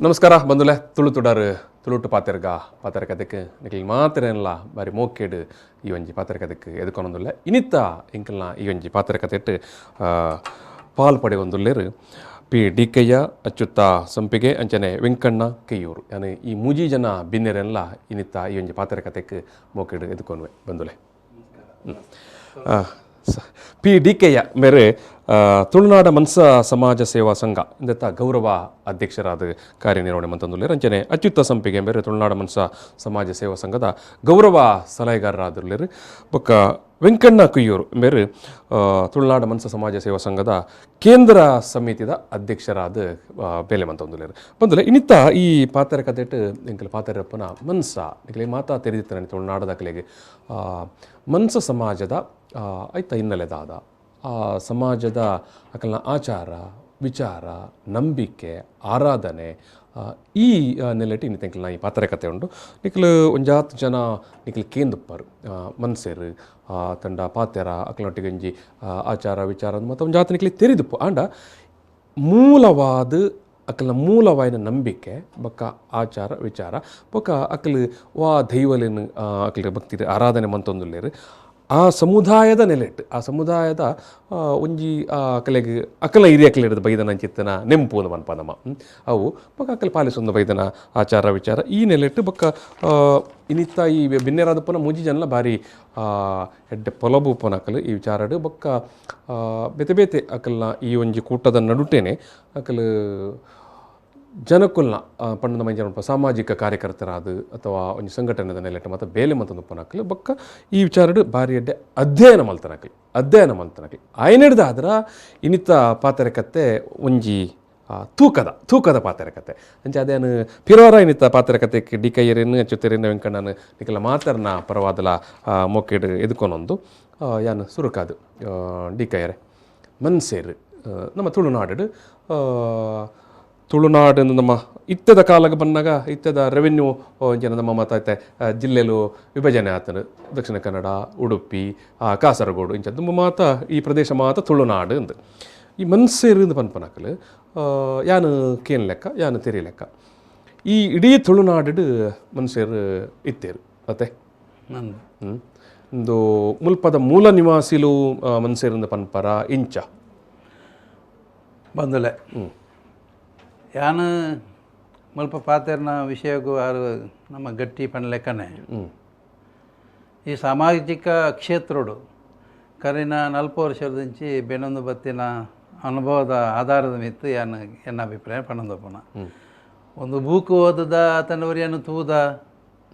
ನಮಸ್ಕಾರ ಬಂದುಲೆ, ತುಳು ತುಡರ್ ತುಳುಟು ಪಾತೆರ್ಗ ಪಾತೆರ ಕದಕ್ಕೆ ನಿಕ್ಲ್ ಮಾತೆರೆನ್ಲ ಬಾರಿ ಮೋಕೆಡ್ ಈ ಒಂಜಿ ಪಾತೆರ ಕದಕ್ಕೆ ಎದುಕೊನೊಂದುಲ್ಲೆ. ಇನಿತ್ತ ಎಂಕಲ್ನ ಈ ಒಂಜಿ ಪಾತೆರ ಕತೆಟ್ ಪಾಲ್ ಪಡೆಯೊಂದುಲ್ಲೆರ್ ಪಿ ಡಿ ಕಯ್ಯ, ಅಚ್ಯುತ ಸಂಪಿಗೆ, ಅಂಚನೆ ವೆಂಕಣ್ಣ ಕೆಯ್ಯೂರು. ಯಾನೆ ಈ ಮೂಜಿ ಜನ ಬಿನ್ನೆರೆನ್ಲ ಇನಿತ್ತ ಈ ಒಂಜಿ ಪಾತೆರ ಕತೆಕ್ ಮೋಕೆಡ್ ಎದುಕೊನುವೆ ಬಂದುಲೆ. ಪಿ ಡಿ ಕೆಯ್ಯ ಮೇರೆ ತುಳುನಾಡ ಮನ್ಸ ಸಮಾಜ ಸೇವಾ ಸಂಘ ಇಂದತ್ತ ಗೌರವ ಅಧ್ಯಕ್ಷರಾದ ಕಾರ್ಯನಿರ್ವಹಣೆ ಮಂತಂದುಲ್ಲೆರ್. ಅಂಚನೆ ಅಚ್ಯುತ ಸಂಪಿಗೆ ಮೇರೆ ತುಳುನಾಡ ಮನ್ಸ ಸಮಾಜ ಸೇವಾ ಸಂಘದ ಗೌರವ ಸಲಹೆಗಾರರಾದುಲ್ಲೆರ್. ಬೊಕ್ಕ ವೆಂಕಣ್ಣ ಕುಯ್ಯೂರು ಮೇರು ತುಳುನಾಡ ಮನ್ಸ ಸಮಾಜ ಸೇವಾ ಸಂಘದ ಕೇಂದ್ರ ಸಮಿತಿದ ಅಧ್ಯಕ್ಷರಾದ ಬೇಲೆ ಮಂತಂದುಲ್ಲೆರ್. ಬಂದುಲೆ ಇನ್ನಿತ್ತ ಈ ಪಾತೆರ ಕತೆಟ್ ಎಂಕಲ್ ಪಾತೆರಪ್ಪನ ಮನ್ಸ ನಿಕಲೆ ಮಾತಾ ತೆರಿದಿತ್ತನೆ ತುಳುನಾಡದಕಲೆಗ್ ಮನ್ಸ ಸಮಾಜದ ಐತ ಹಿನ್ನೆಲೆ ದಾದ, ಆ ಸಮಾಜದ ಅಕಲ್ನ ಆಚಾರ ವಿಚಾರ ನಂಬಿಕೆ ಆರಾಧನೆ ಈ ನೆಲೆಟ್ ಇನ್ನಿತ್ತ ಎಂಕಲ್ನ ಈ ಪಾತೆರ ಕತೆ ಉಂಡು. ನಿಕ್ಲು ಒಂಜಾತ್ ಜನ ನಿಕ್ಲು ಕೇಂದುಪ್ಪರು ಮನ್ಸೆರ್ ತಂಡ ಪಾತೆರ ಅಕ್ಲನೊಟ್ಟಿಗೆ ಒಂಜಿ ಆಚಾರ ವಿಚಾರ ಮತ್ತು ಒಂಜಾತ್ ನಿಕ್ಲು ತೆರಿದುಪ್ಪು. ಆಂಡ ಮೂಲವಾದ ಅಕಲ್ನ ಮೂಲವಾಯಿನ ನಂಬಿಕೆ ಬೊಕ್ಕ ಆಚಾರ ವಿಚಾರ ಬೊಕ್ಕ ಅಕ್ಲು ವಾ ದೈವಲೇನು ಅಕ್ಲು ಭಕ್ತಿ ಆರಾಧನೆ ಮಂತೊಂದುಲ್ಲೆರ್ ಆ ಸಮುದಾಯದ ನೆಲೆಟ್ ಆ ಸಮುದಾಯದ ಒಂಜಿ ಅಕಲೆಗ್ ಅಕಲ ಹಿರಿಯಕಲೆಡ್ದ್ ಬೈದನ ಅಂಚಿತ್ತನ ನೆಂಪು ಅಂದ್ ಪನ್ಪ ನಮ ಅವು ಬೊಕ್ಕ ಅಕಲ್ ಪಾಲಿಸೊಂದು ಬೈದನ ಆಚಾರ ವಿಚಾರ ಈ ನೆಲೆಟ್ ಬೊಕ್ಕ ಇನ್ನಿತ್ತ ಈ ಬಿನ್ನೆರಾದ ಪುನ ಮೂಜಿ ಜನಲ ಬಾರಿ ಎಡ್ಡೆ ಪೊಲಬು ಉಪ್ಪುನ ಅಕಲ್ ಈ ವಿಚಾರಡ್. ಬೊಕ್ಕ ಬೇತೆ ಬೇತೆ ಅಕಲ್ನ ಈ ಒಂಜಿ ಕೂಟದ ನಡುಟೇನೆ ಅಕಲ್ ಜನಕುಲ್ನ ಪಂಡ ಮಂಜ ಸಾಮಾಜಿಕ ಕಾರ್ಯಕರ್ತರಾದ ಅಥವಾ ಒಂಜಿ ಸಂಘಟನೆದ ನೆಲೆಟ್ ಮತ್ತು ಬೇಲೆ ಮಂತೊಂದು ಉಪ್ಪುನಕುಲು ಬೊಕ್ಕ ಈ ವಿಚಾರಡ್ ಬಾರಿ ಎಡ್ಡೆ ಅಧ್ಯಯನ ಮಲ್ತನಕಲು ಅಧ್ಯಯನ ಮಲ್ತನಕಲು ಆಯ್ನೆಡ್ದ್ ಆದ್ರ ಇನ್ನಿತ್ತ ಪಾತೆರ ಕತೆ ಒಂಜಿ ತೂಕದ ತೂಕದ ಪಾತೆರ ಕತೆ. ಅಂಚ ಅದೇನು ಪಿರೋರ ಇನ್ನಿತ್ತ ಪಾತೆರ ಕತೆ ಡಿ ಕೈಯರೇನು ಅಚ್ಯುತರೇನು ವೆಂಕಣ್ಣನ ನಿಕಲ ಮಾತರ್ನ ಪರವಾದಲ ಮೊಕೆಡ್ ಎದುಕೊನೊಂದು ಯಾನ್ ಸುರುಕಾದು ಡಿ ಕೈಯರೆ ಮನ್ಸೇರು ನಮ್ಮ ತುಳುನಾಡು ತುಳುನಾಡು ನಮ್ಮ ಇತ್ತದ ಕಾಲಕ್ಕೆ ಬಂದಾಗ ಇತ್ತದ ರೆವೆನ್ಯೂ ಜನ ನಮ್ಮ ಮಾತಾಯ್ತೆ ಜಿಲ್ಲೆಲು ವಿಭಜನೆ ಆತನು ದಕ್ಷಿಣ ಕನ್ನಡ ಉಡುಪಿ ಕಾಸರಗೋಡು ಇಂಚ ತುಂಬ ಮಾತ ಈ ಪ್ರದೇಶ ಮಾತ ತುಳುನಾಡು ಅಂದು ಈ ಮನ್ಸೇರು ಅಂದ್ ಪನ್ಪನಕಲು ಯಾನು ಕೇನ್ ಲೆಕ್ಕ ಯಾನು ತೆರಿ ಲೆಕ್ಕ ಈ ಇಡೀ ತುಳುನಾಡು ಮನ್ಸೇರು ಇತ್ತೇರು ಅತ್ತೆ ಒಂದು ಮುಲ್ಪದ ಮೂಲ ನಿವಾಸಿಲು ಮನ್ಸೇರಿಂದ ಪನ್ಪರ ಇಂಚ ಬಂದಲೆ ಯಾನು ಮುಲ್ಪ ಪಾತೆರ್ನ ವಿಷಯಕ್ಕೂ ಆರು ನಮ್ಮ ಗಟ್ಟಿ ಪನ್ಲೆಕ್ಕನೆ ಈ ಸಾಮಾಜಿಕ ಕ್ಷೇತ್ರಡು ಕರಿನ 40 ವರ್ಷದಿಂಚಿ ಬೆನೊಂದು ಬತ್ತಿನ ಅನುಭವದ ಆಧಾರದ ಮಿತ್ತು ಯಾನು ಎನ್ನ ಅಭಿಪ್ರಾಯ ಪನ್ನೊಂದಪ್ಪನ ಒಂದು ಬೂಕು ಓದದ ತನ್ನವರಿಯನ್ನು ತೂದ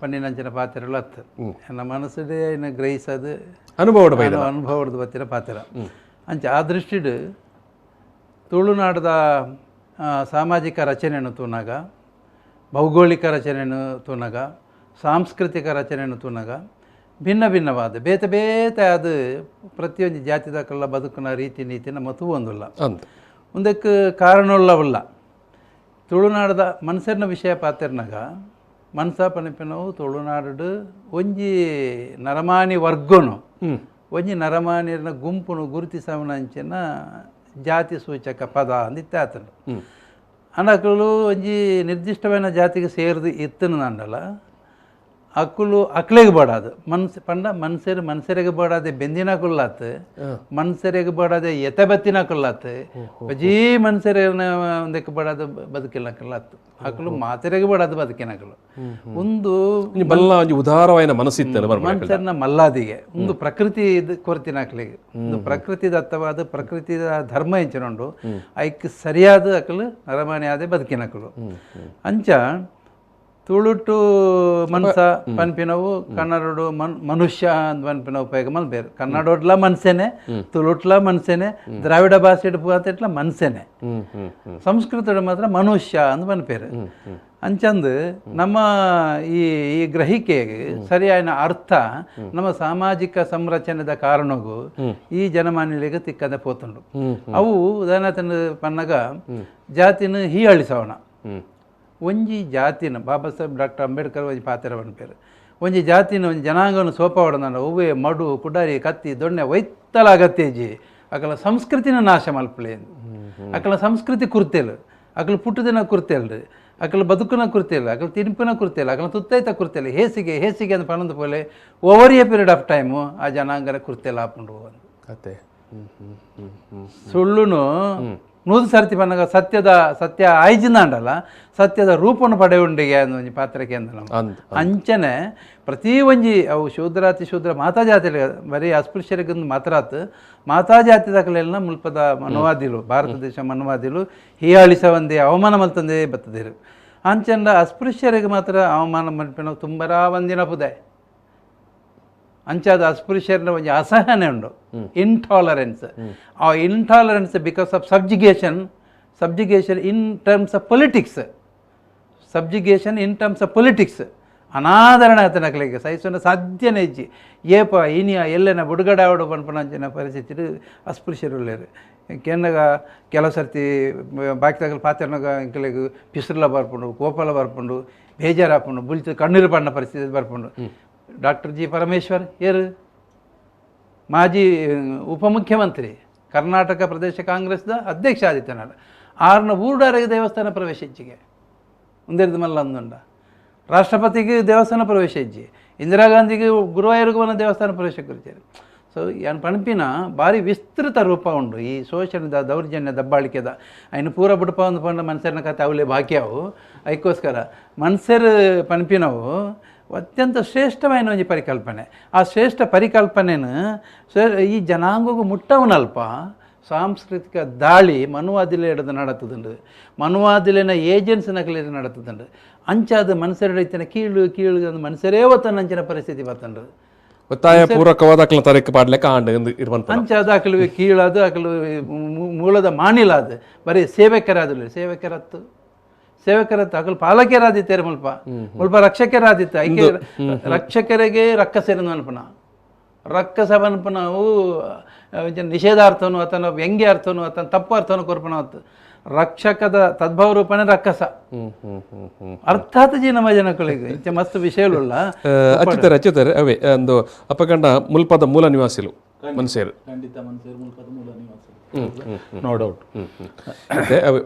ಪಣ್ಣಿನಂಚಿನ ಪಾತೆರಲು ಅತ್ತು ಎನ್ನ ಮನಸ್ಸೇ ಇನ್ನು ಗ್ರಹಿಸೋದು ಅನುಭವದ ಅನುಭವದ ಬತ್ತಿನ ಪಾತೆರ. ಅಂಚ ಆ ದೃಷ್ಟಿಡು ತುಳುನಾಡದ ಸಾಮಾಜಿಕ ರಚನೆಯನ್ನು ತೂನಾಗ, ಭೌಗೋಳಿಕ ರಚನೆಯನ್ನು ತೂನಾಗ, ಸಾಂಸ್ಕೃತಿಕ ರಚನೆಯನ್ನು ತೂನಾಗ ಭಿನ್ನ ಭಿನ್ನವಾದ ಬೇತೆ ಬೇತೆ ಅದು ಪ್ರತಿಯೊಂದು ಜಾತಿದಕ್ಕೆಲ್ಲ ಬದುಕಿನ ರೀತಿ ನೀತಿ ನಮ್ಮ ತೂವೊಂದಿಲ್ಲ. ಒಂದಕ್ಕೆ ಕಾರಣವುಳ್ಳವಲ್ಲ. ತುಳುನಾಡದ ಮನ್ಸರ್ನ ವಿಷಯ ಪಾತೆರ್ನಾಗ ಮನ್ಸ ಪನಿಪಿನವು ತುಳುನಾಡು ಒಂಜಿ ನರಮಾನಿ ವರ್ಗನು ಒಂಜಿ ನರಮಾನಿಯರ ಗುಂಪುನು ಗುರುತಿಸವನಂಚಿನ ಜಾತಿ ಸೂಚಕ ಪದ ಅಂದಿತ್ತಾತನು. ಅನಕಲು ಒಂಜಿ ನಿರ್ದಿಷ್ಟమైన ಜಾತಿಗೆ ಸೇರಿದು ಇತ್ತನು ನಂಡಲ ಅಕ್ಕುಲು ಅಕ್ಲೆಗ್ ಬಾಡಾದು ಮನ್ಸ್ ಪಂಡ ಮನ್ಸರು ಮನ್ಸರಿಗೆ ಬಾಡಾದೆ ಬೆಂದಿನ ಕುಲ್ಲಾತ್ ಮನ್ಸರಿಗೆ ಬಾಡಾದೆ ಎತೆ ಬತ್ತಿನ ಕುಲ್ಲಾತ್ ಬಜೀ ಮನ್ಸರ ಒಂದಕ್ಕೆ ಬಾಡಾದ ಬದುಕಿನ ಕುಲ್ಲಾತ್ ಅಕ್ಕಲು ಮಾತೆರೆಗೆ ಬಾಡಾದ ಬದುಕಿನಕಲು ಒಂದು ಬಲ್ಲ ಒಂಜಿ ಉದಾರವಾಯಿನ ಮನಸ್ಸಿತ್ತು ಮನ್ಸರ್ನ ಮಲ್ಲಾದಿಗೆ ಒಂದು ಪ್ರಕೃತಿ ಕೊರತಿನ ಅಕ್ಲಿಗೆ ಒಂದು ಪ್ರಕೃತಿ ದತ್ತವಾದ ಪ್ರಕೃತಿದ ಧರ್ಮ ಎಂಚಿನೊಂಡು ಐಕ್ ಸರಿಯಾದ ಅಕಲು ನರಮಾನಿ ಆದೆ ಬದುಕಿನಕಲು. ಅಂಚ ತುಳುಟು ಮನ್ಸ ಪನ್ಪಿನವು ಕನ್ನಡಡು ಮನುಷ್ಯ ಅಂತ ಪನ್ಪಿನ ಉಪಯೋಗ ಮಲ್ಬೇರು. ಕನ್ನಡೋಡ್ಲ ಮನ್ಸೇನೆ, ತುಳುಟ್ಲ ಮನ್ಸೇನೆ, ದ್ರಾವಿಡ ಭಾಷೆ ಇಟ್ಲ ಮನ್ಸೇನೆ, ಸಂಸ್ಕೃತಡು ಮಾತ್ರ ಮನುಷ್ಯ ಅಂತ ಪನ್ಪೇರು. ಅಂಚಂದು ನಮ್ಮ ಈ ಈ ಗ್ರಹಿಕೆಗೆ ಸರಿಯಾದ ಅರ್ಥ ನಮ್ಮ ಸಾಮಾಜಿಕ ಸಂರಚನೆದ ಕಾರಣಗೂ ಈ ಜನಮಾನ್ಯರಿಗೆ ತಿಕ್ಕದೆ ಪೋತುಂಡು. ಅವು ಉದಾಹರಣೆ ಪನ್ನಗ ಜಾತಿನ ಹೀಯಾಳಿಸವಣ ಒಂಜಿ ಜಾತಿನ ಬಾಬಾ ಸಾಹೇಬ್ ಡಾಕ್ಟರ್ ಅಂಬೇಡ್ಕರ್ ಒಂಜಿ ಪಾತೆರ ಪನ್ಪೇರು. ಒಂಜಿ ಜಾತಿನ ಒಂಜಿ ಜನಾಂಗವನ್ನು ಸೋಪವಡನ ಒವ್ವೇ ಮಡು ಕುಡಾರಿ ಕತ್ತಿ ದೊಣ್ಣೆ ವೈತ್ತಲ ಅಗತ್ಯಜಿ ಅಕಲ ಸಂಸ್ಕೃತಿನ ನಾಶ ಮಲ್ಪಲೆ ಅಕಲ ಸಂಸ್ಕೃತಿ ಕುರ್ತೆಲು ಅಕಲ ಪುಟ್ಟುದಿನ ಕುರ್ತೆಲ್ರಿ ಅಕಲು ಬದುಕುನ ಕುರ್ತಿಲ್ಲ, ಅಕಲು ತಿನ್ಪಿನ ಕುರ್ತಿಲ್ಲ, ಅಕಲು ತುತ್ತೈತ ಕುರ್ತಿಲ್ಲ, ಹೇಸಿಗೆ ಹೇಸಿಗೆ ಅಂತ ಪನೊಂದು ಪೋಲೆ over a period of time ಆ ಜನಾಂಗನ ಕುರ್ತಿಲ್ಲ ಆಪುಂಡು ಅತ್ತೆ. ಸುಳ್ಳುನು 100 ಸರ್ತಿ ಪನ್ನಗ ಸತ್ಯದ ಸತ್ಯ ಆಯ್ಜಿಂದಾಂಡಲ್ಲ, ಸತ್ಯದ ರೂಪನು ಪಡೆಯುಂಡಿಗೆ ಅಂದ್ ಒಂಜಿ ಪಾತ್ರಕ್ಕೆ ಅಂದ ನಮ್ಮ ಅಂಚನೆ ಪ್ರತಿ ಒಂಜಿ ಅವು ಶೂದ್ರಾತಿ ಶೂದ್ರ ಮಾತಾ ಜಾತಿ ಬರೀ ಅಸ್ಪೃಶ್ಯರಿಗೊಂದು ಮಾತ್ರಾತ್ ಮಾತಾ ಜಾತಿ ದಾಖಲೆಲ್ಲ ಮುಲ್ಪದ ಮನುವಾದಿಲು, ಭಾರತ ದೇಶ ಮನುವಾದಿಲು ಹೀಯಾಳಿಸ ಒಂದೇ ಅವಮಾನ ಮಲ್ತಂದೇ ಬರ್ತದಿರು. ಅಂಚಂಡ ಅಸ್ಪೃಶ್ಯರಿಗೆ ಮಾತ್ರ ಅವಮಾನ ಮಲ್ಪಿನ ತುಂಬರಾ ಒಂದಿನ ಪುದೆ ಅಂಚಾದ ಅಸ್ಪೃಶ್ಯರನ್ನ ಒಂಜಿ ಅಸಹನೆ ಉಂಡು, ಇಂಟಾಲರೆನ್ಸ್. ಆ intolerance because of subjugation, subjugation in terms of politics, subjugation in terms of politics ಅನಾದರಣ ಆತನಕಲಿಗೆ ಸಹಿಸೋಣ ಸಾಧ್ಯನೇ ಇಜ್ಜಿ. ಏಪ ಇನಿಯ ಎಲ್ಲೆನ ಬುಡುಗಡೆ ಆವಡು ಪನ್ಪನಂಚಿನ ಪರಿಸ್ಥಿತಿ ಅಸ್ಪೃಶ್ಯರುಳ್ಳೇರು. ಕೆನ್ನಗ ಕೆಲವು ಸರ್ತಿ ಬಾಕಿ ತಗಲು ಪಾತ್ರನಾಗ ಇಂಕಲಿಗೆ ಪಿಸ್ರಲ ಬರ್ಪುಂಡು, ಕೋಪಲ ಬರ್ಪುಂಡು, ಬೇಜಾರಾಪುಂಡು, ಬುಲ್ತು ಕಣ್ಣೀರು ಪಣ್ಣ ಪರಿಸ್ಥಿತಿ ಬರ್ಪುಂಡು. ಡಾಕ್ಟರ್ ಜಿ ಪರಮೇಶ್ವರ್ ಏರು ಮಾಜಿ ಉಪಮುಖ್ಯಮಂತ್ರಿ, ಕರ್ನಾಟಕ ಪ್ರದೇಶ ಕಾಂಗ್ರೆಸ್ದ ಅಧ್ಯಕ್ಷ ಆದಿತ್ಯನಾಡ ಆರ್ನ ಊರುಡಾರಿಗೆ ದೇವಸ್ಥಾನ ಪ್ರವೇಶ ಇಚ್ಚಿಗೆ ಒಂದೇರ್ದು ಮಲ್ಲ ಅಂದುಂಡ. ರಾಷ್ಟ್ರಪತಿಗೆ ದೇವಸ್ಥಾನ ಪ್ರವೇಶ ಇಜ್ಜಿ, ಇಂದಿರಾ ಗಾಂಧಿಗೆ ಗುರುವಾಯೂರ್ಗುವನ ದೇವಸ್ಥಾನ ಪ್ರವೇಶ ಕುರಿತಾರೆ. ಸೊ ಯಾನ್ ಪಣಪಿನ ಭಾರಿ ವಿಸ್ತೃತ ರೂಪ ಉಂಡು ಈ ಶೋಷಣದ ದೌರ್ಜನ್ಯ ದಬ್ಬಾಳಿಕೆದ. ಅಯ್ನ ಪೂರ ಬುಡಪ ಒಂದು ಪಂಡ ಮನುಷ್ಯರನ ಕತೆ ಅವಲೇ ಬಾಕಿ ಅವು. ಅದಕ್ಕೋಸ್ಕರ ಮನುಷ್ಯರು ಪಣಪಿನವು ಅತ್ಯಂತ ಶ್ರೇಷ್ಠವಾದ ಒಂಜಿ ಪರಿಕಲ್ಪನೆ. ಆ ಶ್ರೇಷ್ಠ ಪರಿಕಲ್ಪನೆನ ಈ ಜನಾಂಗಗೂ ಮುಟ್ಟವನಲ್ಪ ಸಾಂಸ್ಕೃತಿಕ ದಾಳಿ ಮನುವಾದಿಲೆ ಹಿಡಿದು ನಡತದುಂಡು, ಮನುವಾದಿಲೆನ ಏಜೆನ್ಸಿ ನಕಲಿ ನಡತದುಂಡು. ಅಂಚಾದ ಮನುಷ್ಯರ ಇತ್ತಿನ ಕೀಳು ಕೀಳು ಅಂದ್ ಮನುಷ್ಯರೇ ಒತ್ತನ ಅಂಚಿನ ಪರಿಸ್ಥಿತಿ ಬತ್ತಂಡು. ಒತ್ತಾಯ ಪೂರಕವಾದ ಅಕ್ಲ ತರಕ್ಕೆ ಪಾಡ್ಲೆಕ್ಕ ಆಂಡ್ ಇರುವಂತ ಅಂಚಾದ ಅಕಲು ಕೀಳಾದ ಅಕಲು ಮೂಲದ ಮಾನಿಲ ಅದು ಬರೀ ಸೇವಕರಾದಿಲ್ಲ, ಸೇವಕರತ್ತು ಸೇವಕರತ್ತು ಅಕಲು ಪಾಲಕರಾದಿತ್ತೇರು ಮುಲ್ಪ ಮುಲ್ಪ ರಕ್ಷಕರಾದಿತ್ತ. ಐಕೆ ರಕ್ಷಕರಿಗೆ ರಕ್ಕಸೇರನ್ನು ಅನ್ಪನ ರಕ್ಕಸ ಅನ್ಪನವು ನಿಷೇಧಾರ್ಥನು ಅಥವಾ ವ್ಯಂಗ್ಯಾರ್ಥನು ಅಥವಾ ತಪ್ಪು ಅರ್ಥನು ಕೊರ್ಪಣ ರಕ್ಷಕದ ತದ್ಭವ ರೂಪನೇ ರಕ್ಕಸ. ಅರ್ಥಾತ್ ಜಿ ನಮ್ಮ ಜನಗಳಿಗೆ ಇಂಚ ಮಸ್ತ್ ವಿಷಯಗಳುಳ್ಳ ಅಚ್ಚುತ್ತಾರೆ ಅಚ್ಚುತ್ತಾರೆ ಅವೇ ಒಂದು ಅಪಗಂಡ ಮುಲ್ಪದ ಮೂಲ ನಿವಾಸಿಲು ಮನ್ಸೇರು, ಖಂಡಿತ ಮನ್ಸೇರು ಮುಲ್ಪದ ಮೂಲ ನಿವಾಸಿಲು, ನೋ ಡೌಟ್. ಮತ್ತೆ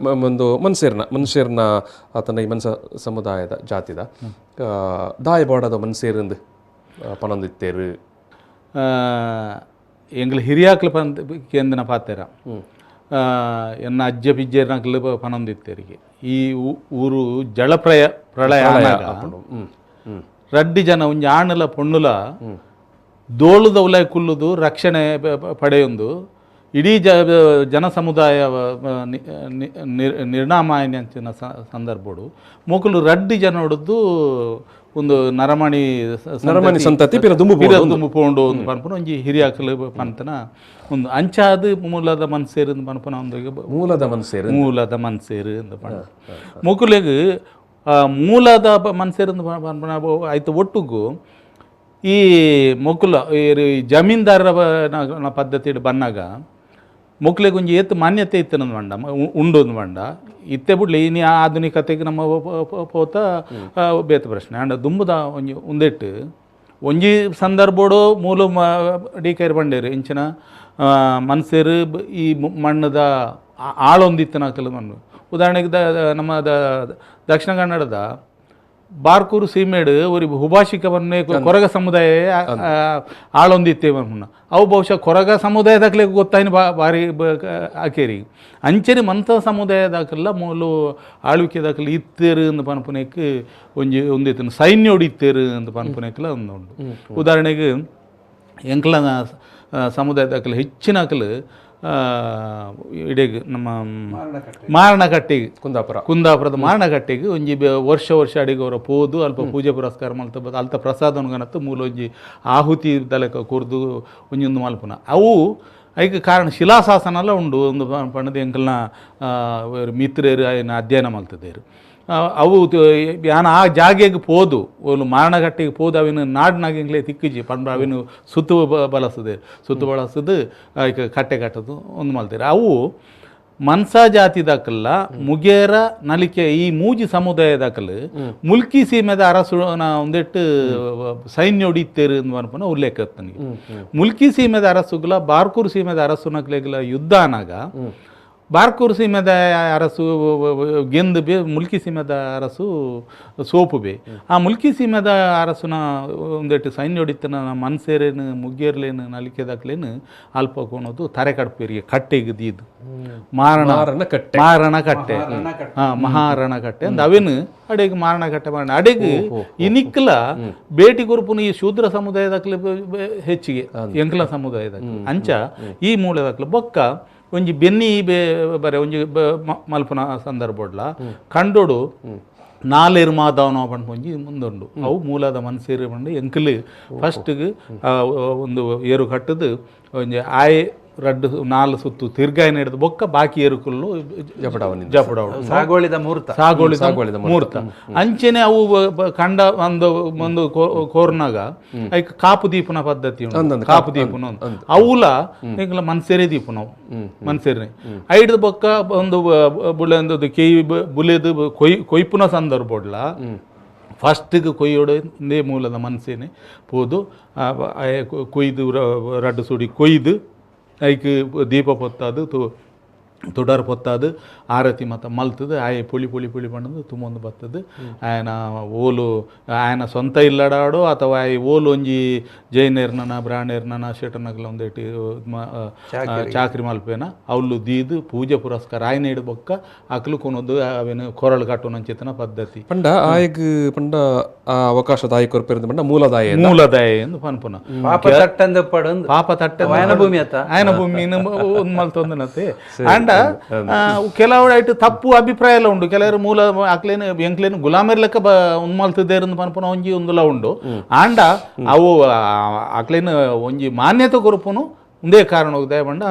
ಒಂದು ಮನ್ಸೇರ್ನ ಮನ್ಸೇರ್ನ ಆತನ ಈ ಮನ್ಸ ಸಮುದಾಯದ ಜಾತಿದ ದಾಯ ಬಾಡದ ಮನ್ಸೇರಂದು ಪನೊಂದಿತ್ತೇರು. ಎಂಗ್ಲ ಹಿರಿಯಾಕ್ಲು ಪಂದ್ ಕೇಂದ್ರನ ಪಾತೆರ ಎನ್ನ ಅಜ್ಜ ಪಿಜ್ಜೇರ್ನಕ್ಲು ಪನೊಂದಿತ್ತೇರಿಗೆ ಈ ಊರು ಜಲಪ್ರಯ ಪ್ರಳಯ ರಡ್ಡಿ ಜನ ಒಂಜಿ ಆಣುಲ ಪೊಣ್ಣುಲ ದೋಳುದ ಉಲೈ ಕುಲ್ಲುದು ರಕ್ಷಣೆ ಪಡೆಯೊಂದು ಇಡೀ ಜನ ಸಮುದಾಯ ನಿರ್ಣಾಮಾಯನ ಅಂಚಿನ ಸಂದರ್ಭಡು ಮೊಕಲು ರಡ್ಡಿ ಜನ ಹೊಡೆದು ಒಂದು ನರಮಣಿ ನರಮಣಿ ಸಂತತಿ ಪಿರ ದುಂಬು ಪೋಂಡು ಒಂದು ಪನ್ಪುನ ಒಂಜಿ ಹಿರಿಯಾಕಲು ಪಂತನ ಒಂದು ಅಂಚಾದ ಮೂಲದ ಮನ್ಸೇರು ಪನ್ಪುನ ಒಂದು ಮೂಲದ ಮನ್ಸೇರು ಮೂಲದ ಮನ್ಸೇರು ಅಂತ ಪಂಡ ಮೊಕುಲೆಗ್ ಮೂಲದ ಮನ್ಸೇರು ಪನ್ಪುನ ಆಯ್ತು ಒಟ್ಟುಗು ಈ ಮೊಕುಲ ಜಮೀನ್ದಾರರ ಪದ್ಧತಿ ಬನ್ನಾಗ ಮೊಕ್ಲೆಗ್ ಒಂಜಿ ಏತ್ ಮಾನ್ಯತೆ ಇತ್ತು ಬಂಡ ಉಂಡು ಒಂದು ಬಂಡ ಇತ್ತೆ ಬುಡ್ಲಿ ಇನಿ ಆಧುನಿಕತೆಗೆ ನಮ್ಮ ಪೋತ ಬೇತ ಪ್ರಶ್ನೆ. ಅಂಡ ದುಂಬುದ ಒಂಜಿ ಉಂದೆಟ್ಟು ಒಂಜಿ ಸಂದರ್ಭೋಡು ಮೂಲ ಡಿ ಕೈರ್ ಬಂಡೇರು ಇಂಚಿನ ಮನ್ಸೇರು ಈ ಮಣ್ಣದ ಆಳೊಂದಿತ್ತು ನಾಕಲು ಮಣ್ಣು. ಉದಾಹರಣೆಗೆ ನಮ್ಮ ದಕ್ಷಿಣ ಕನ್ನಡದ ಬಾರ್ಕೂರು ಸೀಮೇಡು ಒರಿ ಹುಬಾಷಿಕವನ್ನೇ ಕೊರಗ ಸಮುದಾಯ ಆಳೊಂದಿತ್ತೇ ಅವು ಬಹುಶಃ ಕೊರಗ ಸಮುದಾಯದಾಗಲೇ ಗೊತ್ತಾಯಿನ ಭಾರಿ ಆಕೇರಿ ಅಂಚನೆ ಮಂತ ಸಮುದಾಯದಾಕಲ್ಲ ಮೂಲು ಆಳ್ವಿಕೆದಾಕಲ್ಲ ಇತ್ತೇರು ಅಂದ್ ಪನ್ಪುನೆಕ್ ಒಂಜಿ ಒಂದಿತ್ತು ಸೈನ್ಯೋಡು ಇತ್ತೇರು ಅಂತ ಪನ್ಪುನೆಕ್ಲ ಒಂದು ಉಂಡು. ಉದಾಹರಣೆಗೆ ಎಂಕ್ಲ ಸಮುದಾಯದಾಕಲ ಹೆಚ್ಚಿನ ಇಡೀ ನಮ್ಮ ಮಾರಣಕಟ್ಟಿಗೆ ಕುಂದಾಪುರ ಕುಂದಾಪುರದ ಮಾರಣಕಟ್ಟಿಗೆ ಒಂಜಿ ವರ್ಷ ವರ್ಷ ಅಡಿಗೆ ಅವರ ಪೋದು ಅಲ್ಪ ಪೂಜೆ ಪುರಸ್ಕಾರ ಮಲ್ತ ಅಲ್ತ ಪ್ರಸಾದನುಗನತ್ತು ಮೂಲ ಒಂಜಿ ಆಹುತಿ ದಲಕ ಕೊರ್ದು ಒಂಜೊಂದು ಮಲ್ಪುನ ಅವು ಐಕ್ ಕಾರಣ ಶಿಲಾಶಾಸನಲ ಉಂಡು ಒಂದು ಪಂಡದ ಎಂಕಲ್ನ ಮಿತ್ರರು ಆಯ್ನ ಅಧ್ಯಯನ ಮಲ್ತದೇರು ಅವು ಯಾನ ಆ ಜಾಗೆಗೆ ಪೋದು ಒಂದು ಮಾರಣಗಟ್ಟಿಗೆ ಪೋದು ಅವಿನ ನಾಡಿನಾಗ ಎಂಗ್ಲೇ ತಿಕ್ಕಿಜಿ ಪಂಡ ಅವಿನ ಸುತ್ತು ಬಳಸದೆ ಸುತ್ತು ಬಳಸದು ಐಕ್ ಕಟ್ಟೆ ಕಟ್ಟದು ಒಂದು ಮಲ್ತೀರ ಅವು ಮನ್ಸ ಜಾತಿ ದಾಕಲ್ಲ ಮುಗೇರ ನಲಿಕೆ ಈ ಮೂಜಿ ಸಮುದಾಯ ದಾಕಲು ಮುಲ್ಕಿ ಸೀಮೆದ ಅರಸು ಒಂದೆಟ್ಟು ಸೈನ್ಯ ಹೊಡಿತೇರು ಅನ್ಪನ ಉಲ್ಲೇಖ ನನಗೆ. ಮುಲ್ಕಿ ಸೀಮೆದ ಅರಸುಗಳ ಬಾರ್ಕೂರು ಸೀಮೆದ ಅರಸುನಕ್ಲೆಗಳ ಯುದ್ಧ ಅನಾಗ Barkur ಸೀಮೆದ ಅರಸು ಗೆಂದು ಬೇ ಮುಲ್ಕಿ ಸೀಮೆದ ಅರಸು ಸೋಪು ಬೇ ಆ ಮುಲ್ಕಿ ಸೀಮೆದ ಅರಸುನ ಒಂದೆಟ್ಟು ಸೈನ್ಯ ಹೊಡಿತನ ಮನ್ಸೇರೇನು ಮುಗ್ಗೇರ್ಲೇನು ನಲಿಕೆದಾಕ್ಲೇನು ಅಲ್ಪ ಕೊನೋದು ತರೆ ಕಡ್ಪೇರಿಗೆ ಕಟ್ಟೆಗೆ ದೀದು ಮಾರಣ ಕಟ್ಟೆ ಮಾರಣ ಕಟ್ಟೆ ಮಹಾರಣ ಕಟ್ಟೆ ಅಂದ್ ಅವೇನು ಅಡೆಗೆ ಮಾರಣ ಕಟ್ಟೆ ಮಾರಣ ಅಡೆಗೆ ಇನಿಕ್ಲ ಬೇಟಿ ಗುರುಪುನ ಈ ಶೂದ್ರ ಸಮುದಾಯದಾಕ್ಲೆ ಹೆಚ್ಚಿಗೆ ಎಂಕ್ಲ ಸಮುದಾಯದ ಅಂಚ ಈ ಮೂಲೆದಾಕ್ಲೆ ಬೊಕ್ಕ ಒಂಜಿ ಬೆನ್ನಿ ಬೇ ಬರೆ ಒಂಜಿ ಮಲ್ಪುನ ಸಂದರ್ಭಡ್ಲ ಕಂಡೋಡು ನಾಲೇರು ಮಾಧವನ ಪಂಡ ಒಂಜಿ ಮುಂದುಂಡು ಅವು ಮೂಲದ ಮನ್ಸೇರು ಪಂಡು ಎಂಕಲು ಫಸ್ಟ್ಗೆ ಒಂದು ಏರು ಕಟ್ಟದು ಒಂಜಿ ಆಯ್ ರಡ್ಡು ನಾಲ್ ಸುತ್ತು ತಿರ್ಗಾಯಿ ನಡೆದು ಬೊಕ್ಕ ಬಾಕಿ ಏರುಕುಲ್ಲು ಜಪಡವನು ಸಾಗೋಳಿದ ಮುಹೂರ್ತ ಸಾಗೋಳಿದ ಮುಹೂರ್ತ ಅಂಚೆನೆ ಅವು ಕಂಡ ಒಂದು ಒಂದು ಕೋರ್ನಾಗ ಐಕ್ ಕಾಪು ದೀಪನ ಪದ್ಧತಿ ಉಂಟು ಕಾಪು ದೀಪನ ಅವುಲ ಎಂಕಲ ಮನ್ಸೇರೆ ದೀಪನವು ಮನ್ಸೇರಿನೆ ಐಡ್ದು ಬೊಕ್ಕ ಒಂದು ಬುಳೆ ಒಂದು ಕೇಯಿ ಬುಲೆದು ಕೊಯ್ಪುನ ಸಂದರ್ಭಡ್ಲ ಫಸ್ಟಿಗೆ ಕೊಯ್ಯೋಡು ಇಂದೇ ಮೂಲದ ಮನ್ಸೇನೆ ಪೋದು ಕೊಯ್ದು ರಡ್ಡು ಸುಡಿ ಕೊಯ್ದು ಐಕ್ ದೀಪ ಪೊತ್ತಾದು ತುಡರ್ ಪೊತ್ತಾದು ಆರತಿ ಮತ ಮಲ್ತದು ಆಯೆ ಪುಳಿ ಪುಳಿ ಪುಳಿ ಬಣ್ಣದು ತುಂಬೊಂದು ಬತ್ತದು ಆಯನ ಓಲು ಆಯನ ಸ್ವಂತ ಇಲ್ಲಡಾಡೋ ಅಥವಾ ಆಯ್ ಓಲು ಒಂಜಿ ಜೈನೇರ್ನನ ಬ್ರಾಹ್ಮಣರ್ನನ ಶೆಟನಗಲ ಒಂದೇಟಿ ಚಾಕ್ರಿ ಮಲ್ಪೇನ ಅವ್ಲು ದೀದು ಪೂಜೆ ಪುರಸ್ಕಾರ ಆಯ್ನ ಹಿಡ್ ಬೊಕ್ಕ ಅಕ್ಲು ಕೊನೊಂದು ಅವೇನು ಕೊರಳು ಕಟ್ಟುನಂಚಿತನ ಪದ್ಧತಿ ಪಂಡ ಆಯಗ್ ಪಂಡ ಆ ಅವಕಾಶ ದಾಯಿ ಕೊರ್ಪೆರಂದು ಪಂಡ ಮೂಲದಾಯ ಮೂಲದಾಯ ಎಂದು ಪನ್ಪುನ ಪಾಪ ತಟ್ಟಂದ ಪಡಂದು ಪಾಪ ತಟ್ಟ ಆಯನ ಭೂಮಿ ಅತ್ತ ಆಯನ ಭೂಮಿ ಮಲ್ತೊಂದನತೆ ಅಂಡ ಕೆಲವು ಐಟ್ ತಪ್ಪು ಅಭಿಪ್ರಾಯ ಎಲ್ಲ ಉಂಡು ಕೆಲವರು ಮೂಲ ಅಕ್ಲೇನು ಎಂಕ್ಲೇನು ಗುಲಾಮರ್ ಲೆಕ್ಕ ಉನ್ಮಲ್ತದೇರಂದು ಪನ್ಪುನ ಒಂಜಿ ಒಂದುಲ ಉಂಡು ಆಂಡ ಅವು ಅಕ್ಲೇನು ಒಂಜಿ ಮಾನ್ಯತೆ ಕೊರಪುನು ಒಂದೇ ಕಾರಣ ಹೋಗಿದೆ ಬಂಡ